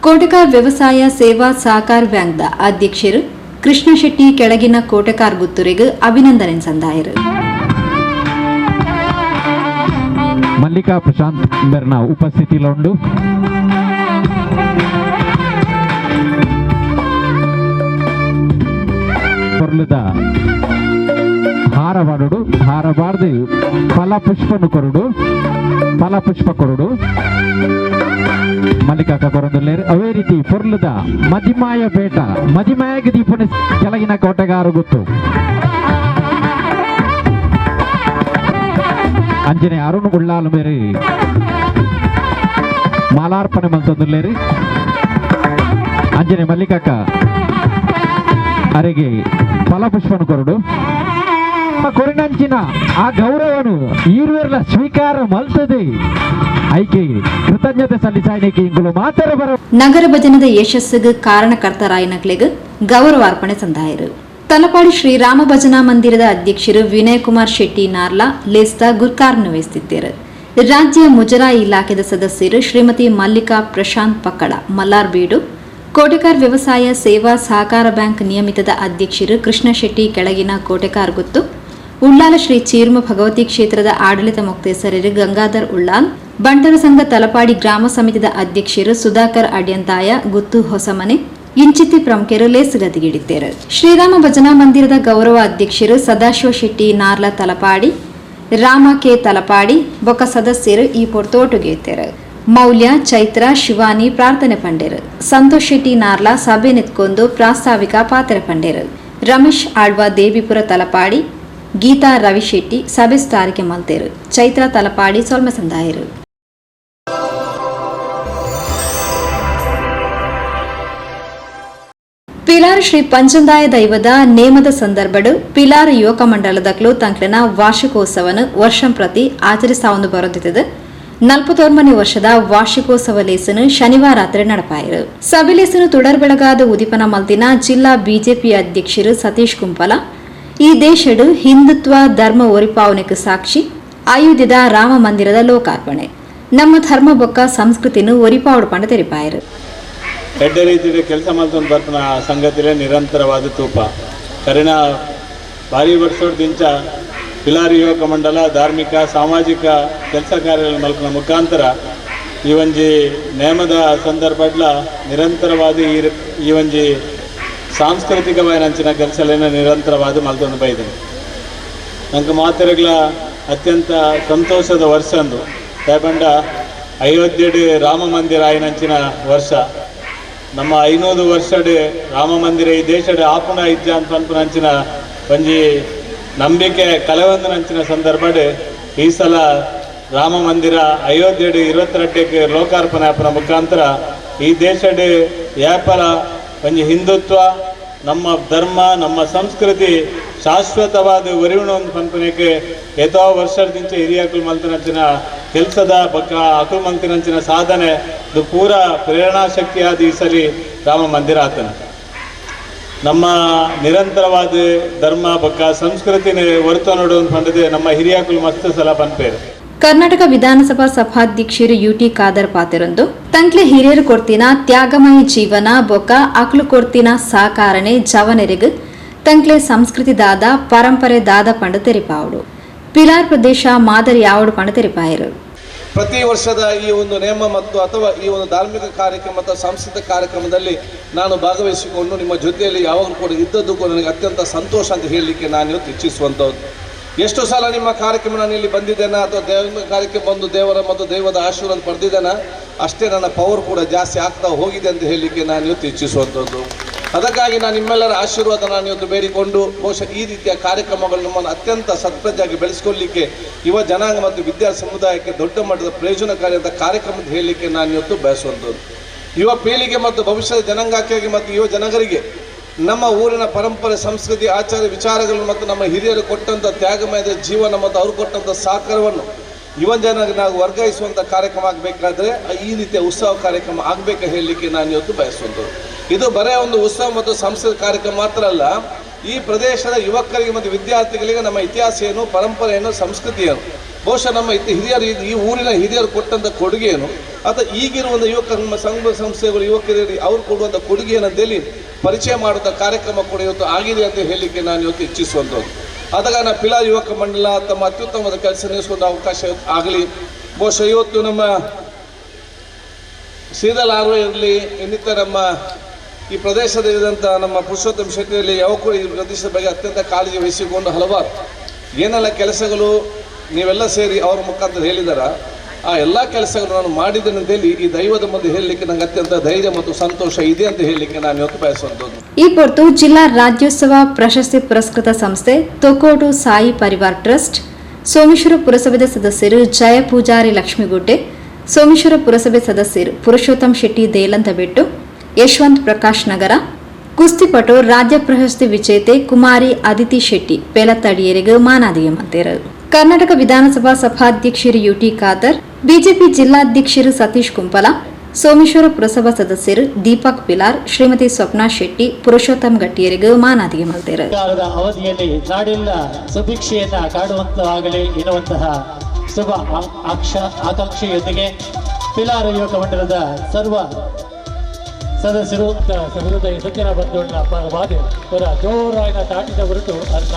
ಕೋಟೆಕಾರ್ ವ್ಯವಸಾಯ ಸೇವಾ ಸಹಕಾರ ಬ್ಯಾಂಕ್ದ ಅಧ್ಯಕ್ಷರು ಕೃಷ್ಣ ಶೆಟ್ಟಿ ಕೆಳಗಿನ ಕೋಟೆಕಾರ್ ಗುತ್ತೂರಿಗೆ ಅಭಿನಂದನೆ ಸಂದಾಯರು. ಮಲ್ಲಿಕಾ ಪ್ರಶಾಂತ್ ಬೆರ್ನ ಉಪಸ್ಥಿತಿಲುಂಡು. ಕೊರ್ಲುದ ಹಾರವಾಡುಡು, ಹಾರಬಾರ್ದು ಫಲಪುಷ್ಪನು ಕೊರಡು, ಫಲಪುಷ್ಪ ಕೊರಡು ಮಲ್ಲಿಕಾಕ ಕೊರೊಂದುಲ್ಲೇರು. ಅವೇ ರೀತಿ ಪೊರ್ಲುದ ಮದಿಮಾಯ ಪೇಟ, ಮದಿಮಾಯಗೆ ದೀಪನ ಕೆಳಗಿನ ಕೋಟೆಗಾರು ಗೊತ್ತು. ಅಂಜನೆ ಅರುಣ್ ಉಳ್ಳಾಲು ಮೇರಿ ಮಾಲಾರ್ಪಣೆ ಮಲ್ತೊಂದುಲ್ಲೇರಿ. ಅಂಜನೆ ಮಲ್ಲಿಕಾಕ ಅರೆಗೆ ಫಲಪುಷ್ಪನು ಕೊರಡು. ಕೊರಿನಂಚಿನ ಆ ಗೌರವನು ಈರುವೆರ್ಲ ಸ್ವೀಕಾರ ಮಲ್ತದೆ ಐಕೆ ಕೃತಜ್ಞತೆ ಸಲ್ಲಿಸಾಯನಿಗೆ ಇಂಗುಲು ಮಾತರ ಬರ. ನಗರ ಭಜನದ ಯಶಸ್ಸಿಗೆ ಕಾರಣಕರ್ತರಾಯನಕ್ಲೆಗ್ ಗೌರವಾರ್ಪಣೆ ಸಂದಾಯರು. ತಲಪಾಡಿ ಶ್ರೀರಾಮ ಭಜನಾ ಮಂದಿರದ ಅಧ್ಯಕ್ಷರು ವಿನಯ್ ಕುಮಾರ್ ಶೆಟ್ಟಿ ನಾರ್ಲಾ ಲೇಸ್ತಾ ಗುರ್ಕಾರ್ನ ವಹಿಸುತ್ತಿದ್ದರು. ರಾಜ್ಯ ಮುಜರಾಯಿ ಇಲಾಖೆದ ಸದಸ್ಯರು ಶ್ರೀಮತಿ ಮಲ್ಲಿಕಾ ಪ್ರಶಾಂತ್ ಪಕ್ಕಡ ಮಲ್ಲಾರ್ಬೀಡು, ಕೋಟೆಕಾರ್ ವ್ಯವಸಾಯ ಸೇವಾ ಸಹಕಾರ ಬ್ಯಾಂಕ್ ನಿಯಮಿತದ ಅಧ್ಯಕ್ಷರು ಕೃಷ್ಣ ಶೆಟ್ಟಿ ಕೆಳಗಿನ ಕೋಟೆಕಾರ್ ಗುತ್ತು, ಉಳ್ಳಾಲ ಶ್ರೀ ಚೀರ್ಮ ಭಗವತಿ ಕ್ಷೇತ್ರದ ಆಡಳಿತ ಮೊಕ್ತೇಸರರು ಗಂಗಾಧರ್ ಉಳ್ಳಾಲ್, ಬಂಟರ ಸಂಘ ತಲಪಾಡಿ ಗ್ರಾಮ ಸಮಿತಿದ ಅಧ್ಯಕ್ಷರು ಸುಧಾಕರ್ ಅಡ್ಯಂತಾಯ ಗುತ್ತು ಹೊಸಮನೆ ಇಂಚಿತ್ತಿ ಪ್ರಮುಖರು ಲೇಸುಗತಿಗಿಡಿದ್ದಾರೆ. ಶ್ರೀರಾಮ ಭಜನಾ ಮಂದಿರದ ಗೌರವ ಅಧ್ಯಕ್ಷರು ಸದಾಶಿವ ಶೆಟ್ಟಿ ನಾರ್ಲ ತಲಪಾಡಿ, ರಾಮ ಕೆ ತಲಪಾಡಿ ಬೊಕ್ಕ ಸದಸ್ಯರು ಈ ಪೊರ್ತೋಟುಗೆಯುತ್ತಾರೆ. ಮೌಲ್ಯ ಚೈತ್ರ ಶಿವಾನಿ ಪ್ರಾರ್ಥನೆ ಪಂಡೇರು. ಸಂತೋಷ್ ಶೆಟ್ಟಿ ನಾರ್ಲಾ ಸಭೆ ನಿತ್ಕೊಂಡು ಪ್ರಾಸ್ತಾವಿಕ ಪಾತ್ರ ಪಂಡೇರು. ರಮೇಶ್ ಆಳ್ವ ದೇವಿಪುರ ತಲಪಾಡಿ, ಗೀತಾ ರವಿಶೆಟ್ಟಿ ಸಭೆ ಸ್ಥಾರಿಕೆ ಮಲ್ತೇರು. ಚೈತ್ರ ತಲಪಾಡಿ ಸೊಲ್ಮೆ ಸಂದಾಯರು. ಪಿಲಾರ್ ಶ್ರೀ ಪಂಚಂದಾಯ ದೈವದ ನೇಮದ ಸಂದರ್ಭಡು ಪಿಲಾರ್ ಯುವಕ ಮಂಡಲದಕ್ಲು ತಂಕ್ಲಿನ ವಾರ್ಷಿಕೋತ್ಸವನು ವರ್ಷಂ ಪ್ರತಿ ಆಚರಿಸಾವಂದು ಬರುತ್ತಿದೆ. 41 ವರ್ಷದ ವಾರ್ಷಿಕೋತ್ಸವ ಲೇಸನು ಶನಿವಾರ ರಾತ್ರಿ ನಡಪಾಯರು. ಸಭೆ ಲೇಸನು ತುಡರ್ ಬೆಳಗಾದ ಉದಿಪನ ಮಲ್ತಿನ ಜಿಲ್ಲಾ ಬಿಜೆಪಿ ಅಧ್ಯಕ್ಷರು ಸತೀಶ್ ಕುಂಪಲ, ಈ ದೇಶಡು ಹಿಂದುತ್ವ ಧರ್ಮ ಒರಿಪಾವನೆಗೆ ಸಾಕ್ಷಿ ಅಯೋಧ್ಯದ ರಾಮ ಮಂದಿರದ ಲೋಕಾರ್ಪಣೆ, ನಮ್ಮ ಧರ್ಮ ಬೊಕ್ಕ ಸಂಸ್ಕೃತಿಯನ್ನು ಒರಿಪಾವಡು ಪಂಡ ತೆರಿಪಾಯರು. ಎಡ್ಡೆ ರೀತಿಯ ಕೆಲಸ ಮಲ್ತೊಂದು ಬರ್ಪುನ ಸಂಗತಿಲೇ ನಿರಂತರವಾದ ತೂಪ ಕರಿನ ಭಾರಿ ವರ್ಷದಿಂಚ ಪಿಲಾರಿ ಯುವಕ ಮಂಡಲ ಧಾರ್ಮಿಕ ಸಾಮಾಜಿಕ ಕೆಲಸ ಕಾರ್ಯಗಳ ಮಲ್ಪನ ಮುಖಾಂತರ ಈ ಒಂಜಿ ನೇಮದ ಸಂದರ್ಭಡ್ಲ ನಿರಂತರವಾದ ಈ ಒಂಜಿ ಸಾಂಸ್ಕೃತಿಕವಾಯಿನಂಚಿನ ಕೆಲಸಲೇನ ನಿರಂತರವಾದ ಮಲ್ತೊಂದು ಬೈದನು. ನಂಗೆ ಮಾತೆರೆಗ್ಲ ಅತ್ಯಂತ ಸಂತೋಷದ ವರ್ಷ ಅಂದು ದಾಯಪಂಡ ಅಯೋಧ್ಯೆಡ್ ರಾಮ ಮಂದಿರ ಆಯಿನಂಚಿನ ವರ್ಷ, ನಮ್ಮ 500 ವರ್ಷಡ್ ರಾಮ ಮಂದಿರ ಈ ದೇಶಡ್ ಆಪುಣ ಇಜ್ಜ ಅಂತ ಪನ್ಪುನಂಚಿನ ಒಂಜಿ ನಂಬಿಕೆ ಕಲೆವಂದನಂಚಿನ ಸಂದರ್ಭಡ್ ಈ ಸಲ ರಾಮ ಮಂದಿರ ಅಯೋಧ್ಯೆಡ್ 22ಕ್ಕೆ ಲೋಕಾರ್ಪಣೆ ಆಪುನ ಮುಖಾಂತರ ಈ ದೇಶಡ್ ಯಾಪಲ ಒಂಜಿ ಹಿಂದುತ್ವ ನಮ್ಮ ಧರ್ಮ ನಮ್ಮ ಸಂಸ್ಕೃತಿ ಶಾಶ್ವತವಾದ ಒರಿವುಣ ಒಂದು ಪನ್ಪುನೆಗೆ ಏತೋ ವರ್ಷದಿಂಚ ಹಿರಿಯಕುಲು ಮಲ್ತಿನಂಚಿನ ಕೆಲಸದ ಬಕ್ಕ ಅಕುಲು ಮಲ್ತಿನಂಚಿನ ಸಾಧನೆ ಇದು ಪೂರ ಪ್ರೇರಣಾ ಶಕ್ತಿಯಾದ ಈ ಸಲಿ ರಾಮ ಮಂದಿರ ಆತನ. ನಮ್ಮ ನಿರಂತರವಾದ ಧರ್ಮ ಬಕ್ಕ ಸಂಸ್ಕೃತಿನ ಹೊರತು ನೋಡು ಪಂಡದೆ ನಮ್ಮ ಹಿರಿಯಕುಲು ಮಸ್ತ್ ಸಲ ಪನ್ಪೇರು. Karnataka ವಿಧಾನಸಭಾ ಸಭಾಧ್ಯಕ್ಷರು ಯುಟಿ ಖಾದರ್ ಪಾತೆರೊಂದು ತಂಕ್ಲೆ ಹಿರಿಯರು ಕೊರ್ತಿನ ತ್ಯಾಗಮಯ ಜೀವನ ಬೊಕ ಅಕ್ಲು ಕೊರ್ತಿನ ಸಾಕಾರಣೆ ಜವನೆರೆಗ್ ತಂಕ್ಲೆ ಸಂಸ್ಕೃತಿ ದಾದ ಪರಂಪರೆ ದಾದ ಪಂಡ ತೆರಿಪಾವುಡು ಪಿಲಾರ್ ಪ್ರದೇಶ ಮಾದರಿ ಯಾವಡು ಪಂಡ ತೆರಿಪಾಯರು. ಪ್ರತಿ ವರ್ಷದ ಈ ಒಂದು ನೇಮ ಮತ್ತು ಅಥವಾ ಈ ಒಂದು ಧಾರ್ಮಿಕ ಕಾರ್ಯಕ್ರಮ ಮತ್ತು ಸಾಂಸ್ಕೃತಿಕ ಕಾರ್ಯಕ್ರಮದಲ್ಲಿ ನಾನು ಭಾಗವಹಿಸಿಕೊಂಡು ನಿಮ್ಮ ಜೊತೆಯಲ್ಲಿ ಯಾವಾಗಲೂ ಕೂಡ ಇದ್ದದ್ದು ಕೂಡ ನನಗೆ ಅತ್ಯಂತ ಸಂತೋಷ ಅಂತ ಹೇಳಲಿಕ್ಕೆ ನಾನು ಇವತ್ತು ಇಚ್ಛಿಸುವಂಥದ್ದು. ಎಷ್ಟು ಸಲ ನಿಮ್ಮ ಕಾರ್ಯಕ್ರಮ ನಾನು ಇಲ್ಲಿ ಬಂದಿದ್ದೇನೆ ಅಥವಾ ದೇವರ ಕಾರ್ಯಕ್ರಮ ಬಂದು ದೇವರ ಮತ್ತು ದೈವದ ಆಶೀರ್ವಾದ ಪಡೆದಿದ್ದೇನೆ, ಅಷ್ಟೇ ನನ್ನ ಪವರ್ ಕೂಡ ಜಾಸ್ತಿ ಆಗ್ತಾ ಹೋಗಿದೆ ಅಂತ ಹೇಳಲಿಕ್ಕೆ ನಾನು ಇವತ್ತು ಇಚ್ಛಿಸುವಂಥದ್ದು. ಅದಕ್ಕಾಗಿ ನಾನು ನಿಮ್ಮೆಲ್ಲರ ಆಶೀರ್ವಾದ ನಾನು ಇವತ್ತು ಬೇಡಿಕೊಂಡು ಬಹುಶಃ ಈ ರೀತಿಯ ಕಾರ್ಯಕ್ರಮಗಳು ನಮ್ಮನ್ನು ಅತ್ಯಂತ ಸತ್ಪ್ರಜೆಯಾಗಿ ಬೆಳೆಸಿಕೊಳ್ಳಲಿಕ್ಕೆ ಯುವ ಜನಾಂಗ ಮತ್ತು ವಿದ್ಯಾರ್ಥಿ ಸಮುದಾಯಕ್ಕೆ ದೊಡ್ಡ ಮಟ್ಟದ ಪ್ರಯೋಜನಕಾರಿಯಾದ ಕಾರ್ಯಕ್ರಮ ಅಂತ ಹೇಳಲಿಕ್ಕೆ ನಾನು ಇವತ್ತು ಬಯಸುವಂಥದ್ದು. ಯುವ ಪೀಳಿಗೆ ಮತ್ತು ಭವಿಷ್ಯದ ಜನಾಂಗಕ್ಕಾಗಿ ಮತ್ತು ಯುವ ಜನಗರಿಗೆ ನಮ್ಮ ಊರಿನ ಪರಂಪರೆ, ಸಂಸ್ಕೃತಿ, ಆಚಾರ ವಿಚಾರಗಳನ್ನು ಮತ್ತು ನಮ್ಮ ಹಿರಿಯರು ಕೊಟ್ಟಂಥ ತ್ಯಾಗಮಯದ ಜೀವನ ಮತ್ತು ಅವರು ಕೊಟ್ಟಂಥ ಸಹಕಾರವನ್ನು ಯುವ ಜನರಿಗೆ ನಾವು ವರ್ಗಾಯಿಸುವಂಥ ಕಾರ್ಯಕ್ರಮ ಆಗಬೇಕಾದ್ರೆ ಈ ರೀತಿಯ ಉತ್ಸವ ಕಾರ್ಯಕ್ರಮ ಆಗಬೇಕು ಹೇಳಲಿಕ್ಕೆ ನಾನು ಇವತ್ತು ಬಯಸುವಂಥದ್ದು. ಇದು ಬರೇ ಒಂದು ಉತ್ಸವ ಮತ್ತು ಸಾಂಸ್ಕೃತಿಕ ಕಾರ್ಯಕ್ರಮ ಮಾತ್ರ ಅಲ್ಲ, ಈ ಪ್ರದೇಶದ ಯುವಕರಿಗೆ ಮತ್ತು ವಿದ್ಯಾರ್ಥಿಗಳಿಗೆ ನಮ್ಮ ಇತಿಹಾಸ ಏನು, ಪರಂಪರೆ ಏನು, ಸಂಸ್ಕೃತಿ ಏನು, ಬಹುಶಃ ನಮ್ಮ ಹಿರಿಯರು ಈ ಊರಿನ ಹಿರಿಯರು ಕೊಟ್ಟಂಥ ಕೊಡುಗೆ ಏನು, ಅಥವಾ ಈಗಿರುವಂಥ ಯುವಕರು ನಮ್ಮ ಸಂಘ ಸಂಸ್ಥೆಗಳು ಯುವಕರಿಗೆ ಅವ್ರು ಕೊಡುವಂಥ ಕೊಡುಗೆ ಏನಂತೇಳಿ ಪರಿಚಯ ಮಾಡುವಂಥ ಕಾರ್ಯಕ್ರಮ ಕೂಡ ಇವತ್ತು ಆಗಿದೆ ಅಂತ ಹೇಳಲಿಕ್ಕೆ ನಾನು ಇವತ್ತು ಇಚ್ಛಿಸುವಂಥದ್ದು. ಆದಾಗ ಕಾರಣ ಪಿಲಾರ್ ಯುವಕ ಮಂಡಲ ತಮ್ಮ ಅತ್ಯುತ್ತಮವಾದ ಕೆಲಸ ನಿರ್ವಹಿಸುವಂಥ ಅವಕಾಶ ಆಗಲಿ. ಬಹುಶಃ ಇವತ್ತು ನಮ್ಮ ಸೀದಲ್ ಆರ್ವ ಇರಲಿ, ಇನ್ನಿತರ ನಮ್ಮ ಈ ಪ್ರದೇಶದಲ್ಲಿದ್ದಂಥ ನಮ್ಮ ಪುರುಷೋತ್ತಮ ಶೆಟ್ಟಿಯಲ್ಲಿ ಯಾವ ಕೂಡ ಈ ಪ್ರದೇಶದ ಬಗ್ಗೆ ಅತ್ಯಂತ ಕಾಳಜಿ ವಹಿಸಿಕೊಂಡು ಹಲವಾರು ಏನೆಲ್ಲ ಕೆಲಸಗಳು ನೀವೆಲ್ಲ ಸೇರಿ ಅವರ ಮುಖಾಂತರ ಹೇಳಿದಾರ, ಆ ಎಲ್ಲ ಕೆಲಸಗಳು ನಾನು ಮಾಡಿದ್ದೇನೆ ಅಂತೇಳಿ ಈ ದೈವದ ಮುಂದೆ ಹೇಳಲಿಕ್ಕೆ ನನಗೆ ಅತ್ಯಂತ ಧೈರ್ಯ ಮತ್ತು ಸಂತೋಷ ಇದೆ ಅಂತ ಹೇಳಲಿಕ್ಕೆ ನಾನು ಇವತ್ತು ಬಯಸುವಂಥದ್ದು. ಈ ಪೊರ್ತು ಜಿಲ್ಲಾ ರಾಜ್ಯೋತ್ಸವ ಪ್ರಶಸ್ತಿ ಪುರಸ್ಕೃತ ಸಂಸ್ಥೆ ತೊಕೋಟು ಸಾಯಿ ಪರಿವಾರ್ ಟ್ರಸ್ಟ್, ಸೋಮೇಶ್ವರ ಪುರಸಭೆಯ ಸದಸ್ಯರು ಜಯ ಪೂಜಾರಿ ಲಕ್ಷ್ಮೀಗುಡ್ಡೆ, ಸೋಮೇಶ್ವರ ಪುರಸಭೆ ಸದಸ್ಯರು ಪುರುಷೋತ್ತಮ್ ಶೆಟ್ಟಿ ದೇಲಂತಬೆಟ್ಟು, ಯಶವಂತ್ ಪ್ರಕಾಶ್ ನಗರ, ಕುಸ್ತಿಪಟು ರಾಜ್ಯ ಪ್ರಶಸ್ತಿ ವಿಜೇತೆ ಕುಮಾರಿ ಅದಿತಿ ಶೆಟ್ಟಿ ಪೇಲತ್ತಡಿಯರಿಗೆ ಮಾನಾದಿಗೆ ಮಂತಿರು. ಕರ್ನಾಟಕ ವಿಧಾನಸಭಾ ಸಭಾಧ್ಯಕ್ಷರು ಯುಟಿ ಖಾದರ್, ಬಿಜೆಪಿ ಜಿಲ್ಲಾಧ್ಯಕ್ಷರು ಸತೀಶ್ ಕುಂಪಲ, ಸೋಮೇಶ್ವರ ಪುರಸಭಾ ಸದಸ್ಯರು ದೀಪಕ್ ಪಿಲಾರ್, ಶ್ರೀಮತಿ ಸ್ವಪ್ನಾ ಶೆಟ್ಟಿ, ಪುರುಷೋತ್ತಮ್ ಗಟ್ಟಿಯರಿಗೆ ಮಾನಾದಿಗೆ ಮಲ್ತೇರು. ಅವಧಿಯಲ್ಲಿ ನಾಡೆಲ್ಲ ಸುಭಿಕ್ಷೆಯನ್ನ ಕಾಡುವಂತಾಗಲಿ ಎನ್ನುವಂತಹ ಶುಭ ಆಕಾಂಕ್ಷೆಯೊಂದಿಗೆ ಪಿಲಾರ್ ಯುವಕ ಮಂಡಲದ ಸರ್ವ ಸದಸ್ಯರು ಸಹೃದಯ ಸಜ್ಜನ ಬಂಧುಗಳನ್ನ ಪರವಾಗಿ ಅವರ ಜೋರಾದ ತಾಟಿದ ಹೊರಟು ಅದನ್ನ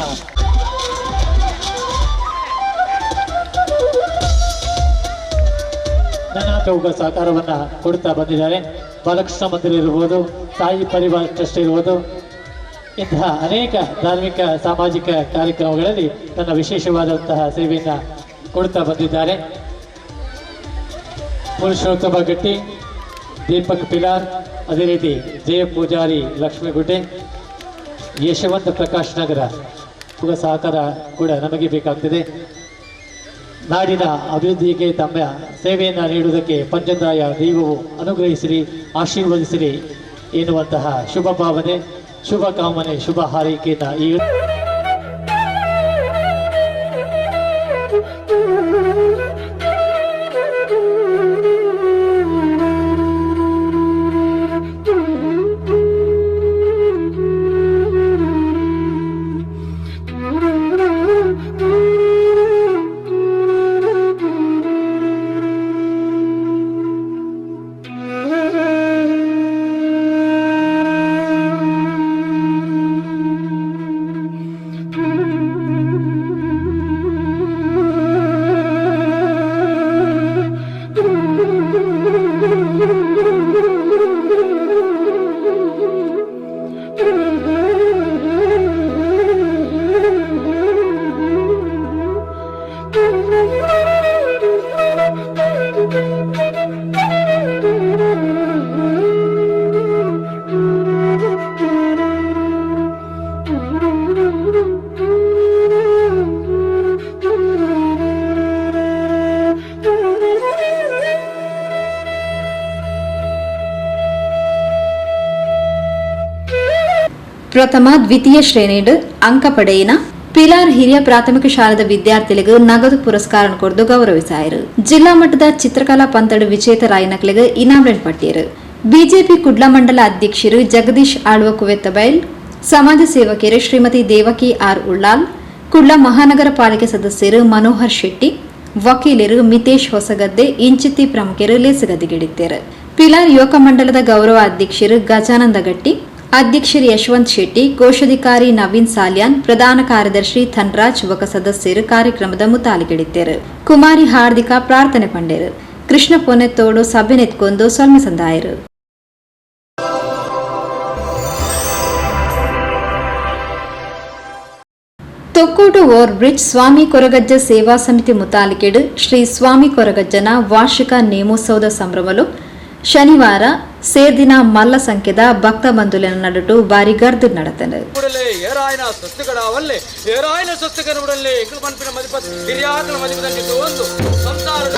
ನನ್ನ ಸಹಕಾರವನ್ನು ಕೊಡುತ್ತಾ ಬಂದಿದ್ದಾರೆ. ಬಾಲಕೃಷ್ಣ ಮಂದಿರ ಇರ್ಬೋದು, ತಾಯಿ ಪರಿವಾರ ಟ್ರಸ್ಟ್ ಇರ್ಬೋದು, ಇಂತಹ ಅನೇಕ ಧಾರ್ಮಿಕ ಸಾಮಾಜಿಕ ಕಾರ್ಯಕ್ರಮಗಳಲ್ಲಿ ತನ್ನ ವಿಶೇಷವಾದಂತಹ ಸೇವೆಯನ್ನು ಕೊಡುತ್ತಾ ಬಂದಿದ್ದಾರೆ. ಪುರುಷೋತ್ತಮ ಗಟ್ಟಿ, ದೀಪಕ್ ಪಿಲಾರ್, ಅದೇ ರೀತಿ ಜಯ ಪೂಜಾರಿ ಲಕ್ಷ್ಮೀಗುಡ್ಡೆ, ಯಶವಂತ ಪ್ರಕಾಶ್ ನಗರ ಸಹಕಾರ ಕೂಡ ನಮಗೆ ಬೇಕಾಗ್ತದೆ. ನಾಡಿನ ಅಭಿವೃದ್ಧಿಗೆ ತಮ್ಮ ಸೇವೆಯನ್ನು ನೀಡುವುದಕ್ಕೆ ಪಂಚಂದಾಯ ದೈವವು ಅನುಗ್ರಹಿಸಿರಿ, ಆಶೀರ್ವದಿಸಿರಿ ಎನ್ನುವಂತಹ ಶುಭ ಭಾವನೆ, ಶುಭ ಕಾಮನೆ, ಶುಭ ಹಾರೈಕೆಯನ್ನು ಈ ಪ್ರಥಮ ದ್ವಿತೀಯ ಶ್ರೇಣಿಡ್ ಅಂಕ ಪಡೆಯಿನ ಪಿಲಾರ್ ಹಿರಿಯ ಪ್ರಾಥಮಿಕ ಶಾಲೆದ ವಿದ್ಯಾರ್ಥಿಗಳಿಗೆ ನಗದು ಪುರಸ್ಕಾರ ಕೊರದು ಗೌರವಿಸಾಯರು. ಜಿಲ್ಲಾ ಮಟ್ಟದ ಚಿತ್ರಕಲಾ ಪಂತಡು ವಿಜೇತರಾಯಿನಕ್ಲಿಗೆ ಇನಾಮ್ಲೆನ್ ಪಟ್ಟಿಯರು. ಬಿಜೆಪಿ ಕುಡ್ಲ ಮಂಡಲ ಅಧ್ಯಕ್ಷರು ಜಗದೀಶ್ ಆಳ್ವ ಕುವೆತ್ತಬೈಲ್, ಸಮಾಜ ಸೇವಕಿಯರು ಶ್ರೀಮತಿ ದೇವಕಿ ಆರ್ ಉಳ್ಳಾಲ್, ಕುಡ್ಲ ಮಹಾನಗರ ಪಾಲಿಕೆ ಸದಸ್ಯರು ಮನೋಹರ್ ಶೆಟ್ಟಿ, ವಕೀಲರು ಮಿತೇಶ್ ಹೊಸಗದ್ದೆ ಇಂಚಿತ್ತಿ ಪ್ರಮುಖರು ಲೇಸುಗದ್ದಿಗಿಡಿದ್ದಾರೆ. ಪಿಲಾರ್ ಯುವಕ ಮಂಡಲದ ಗೌರವ ಅಧ್ಯಕ್ಷರು ಗಜಾನಂದ ಗಟ್ಟಿ, ಅಧ್ಯಕ್ಷರು ಯಶವಂತ್ ಶೆಟ್ಟಿ, ಕೋಶಾಧಿಕಾರಿ ನವೀನ್ ಸಾಲ್ಯಾನ್, ಪ್ರಧಾನ ಕಾರ್ಯದರ್ಶಿ ಧನ್ರಾಜ್ ಬೊಕ ಸದಸ್ಯರು ಕಾರ್ಯಕ್ರಮದ ಮುತಾಲಿಗಿಡಿದ್ದಾರೆ. ಕುಮಾರಿ ಹಾರ್ದಿಕ ಪ್ರಾರ್ಥನೆ ಪಂಡೇರು. ಕೃಷ್ಣ ಪೊನೆತ್ತೋಡು ಸಭೆ ನೆತ್ಕೊಂಡು ಸೊಲ್ಮೆ ಸಂದಾಯರು. ತೊಕ್ಕೋಟು ಓವರ್ ಬ್ರಿಡ್ಜ್ ಸ್ವಾಮಿ ಕೊರಗಜ್ಜ ಸೇವಾ ಸಮಿತಿ ಮುತಾಲಿಕೆಡು ಶ್ರೀ ಸ್ವಾಮಿ ಕೊರಗಜ್ಜನ ವಾರ್ಷಿಕ ನೇಮೋತ್ಸವದ ಸಂಭ್ರಮಲು ಶನಿವಾರ ಸೇರ್ದಿನ ಮಲ್ಲ ಸಂಖ್ಯೆದ ಭಕ್ತ ಬಂಧುಲೆನ ನಡುಟು ಬಾರಿ ಗರ್ದು ನಡತನು. ಏರಾಯನ ಸ್ವಸ್ತಿಗಡಾವಲ್ಲೆ ಏರಾಯನ ಸ್ವಸ್ತಿಗನುಡಲ್ಲೆ ಎಂಕುಲು ಪನ್ಪಿನ ಮದಿಪ ಹಿರಿಯಾಕಲ ಮದಿಪದಲ್ಲಿ ಒಂದು ಸಂಸಾರದ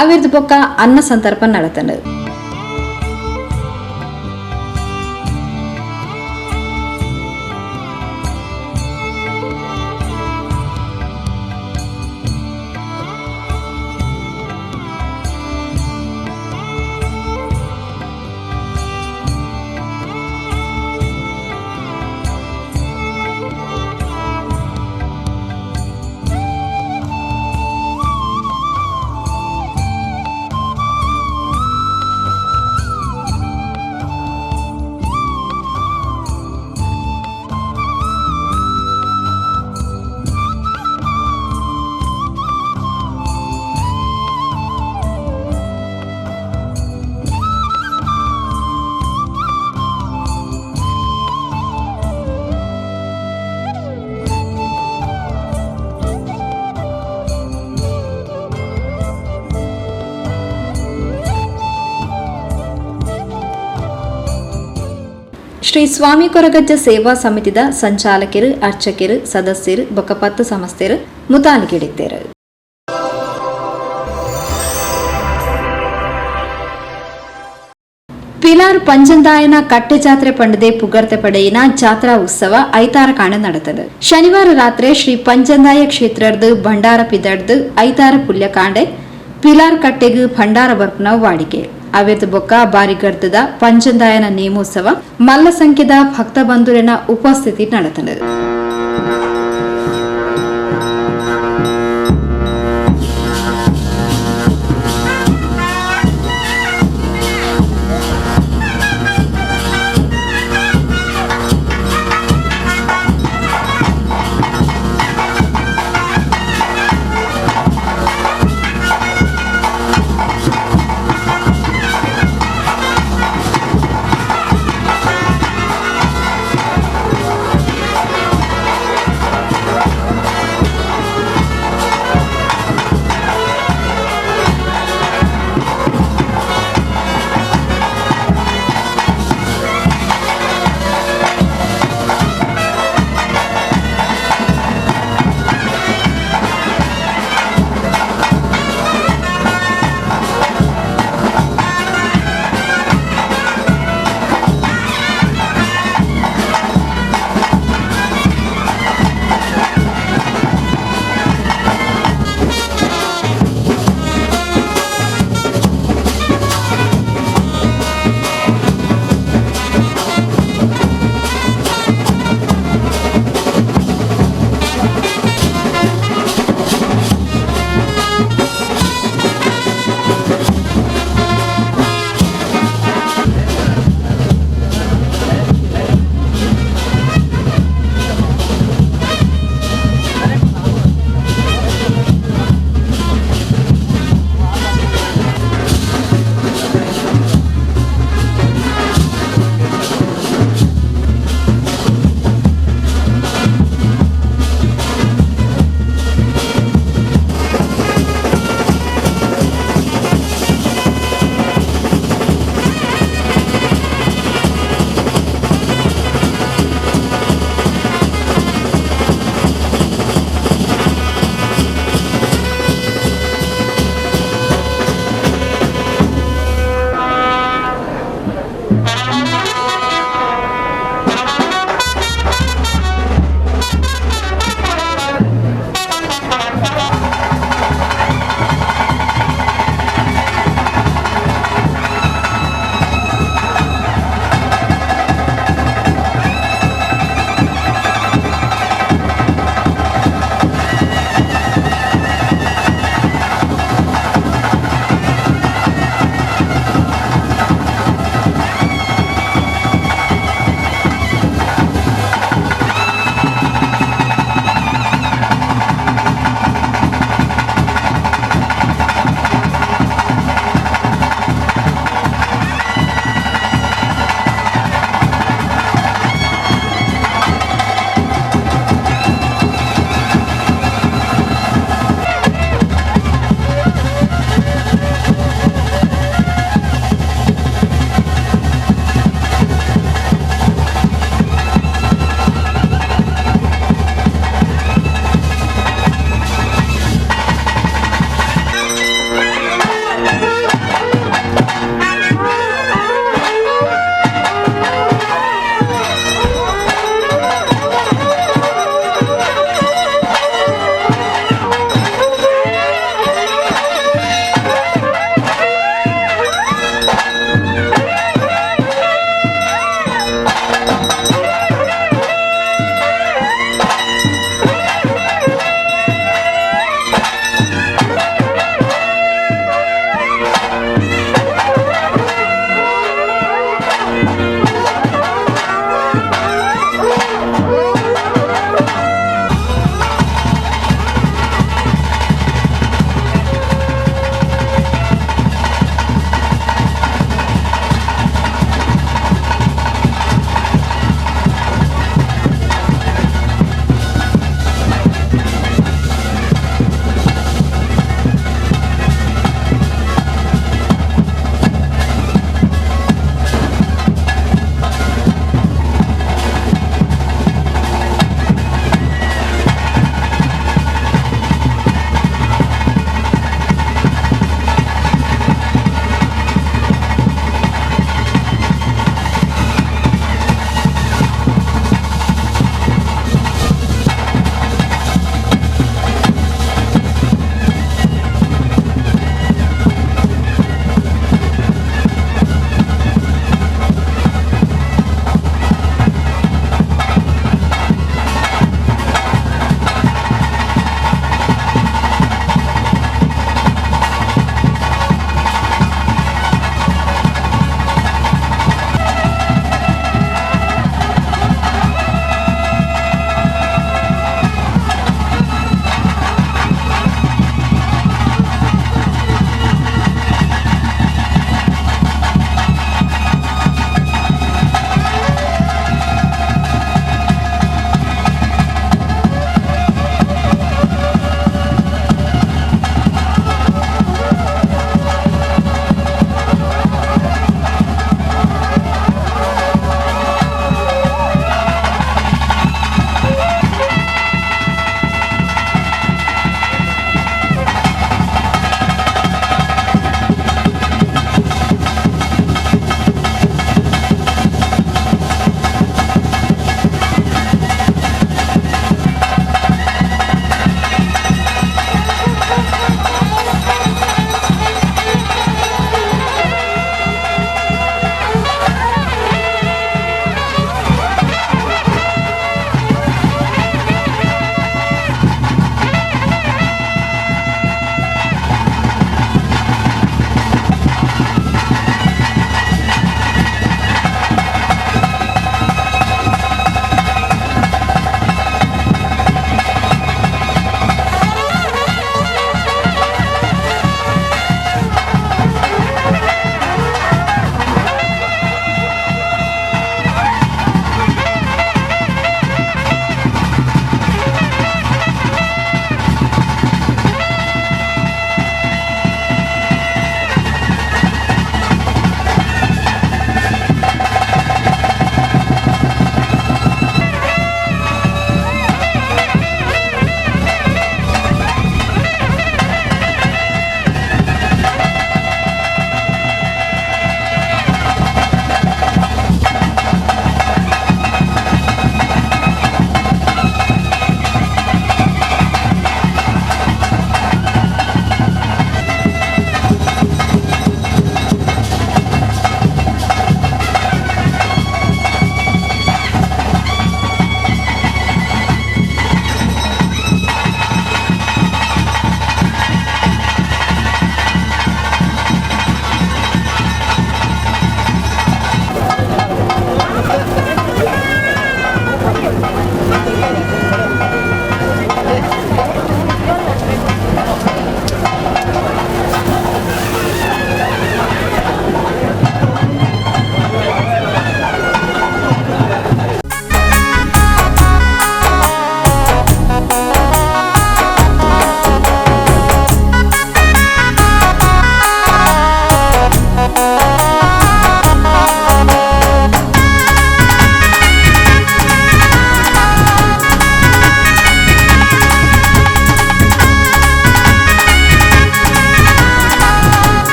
ಅವಿರ್ದ ಬೊಕ್ಕ ಅನ್ನ ಸಂತರ್ಪಣೆ ನಡತಂಡು. ಶ್ರೀ ಸ್ವಾಮಿ ಕೊರಗಜ್ಜ ಸೇವಾ ಸಮಿತಿದ ಸಂಚಾಲಕರು, ಅರ್ಚಕರು, ಸದಸ್ಯರು, ಬೊಕ್ಕಪತ್ತು ಸಂಸ್ಥೆರು ಮುತಾಲಿಕಿಡಿದ್ದೇರು. ಪಿಲಾರ್ ಪಂಜಂದಾಯನ ಕಟ್ಟೆ ಜಾತ್ರೆ ಪಂಡದೆ ಪುಗರ್ತೆ ಪಡೆಯಿನ ಜಾತ್ರಾ ಉತ್ಸವ ಐತಾರ ಕಾಣ ನಡೆತದೆ. ಶನಿವಾರ ರಾತ್ರಿ ಶ್ರೀ ಪಂಜಂದಾಯ ಕ್ಷೇತ್ರರ್ದು ಭಂಡಾರ ಪಿದಡ್ದು ಐತಾರ ಪುಲ್ಯಕಾಂಡೆ ಪಿಲಾರ್ ಕಟ್ಟೆಗು ಭಂಡಾರ ಬರ್ಪನ ವಾಡಿಕೆ. ಅವೆತ ಬೊಕ್ಕ ಬಾರಿಗರ್ದದ ಪಂಜಂದಾಯನ ನೇಮೋತ್ಸವ ಮಲ್ಲ ಸಂಖ್ಯೆದ ಭಕ್ತ ಬಂಧುರೆನ ಉಪಸ್ಥಿತಿ ನಡೆತದೆ.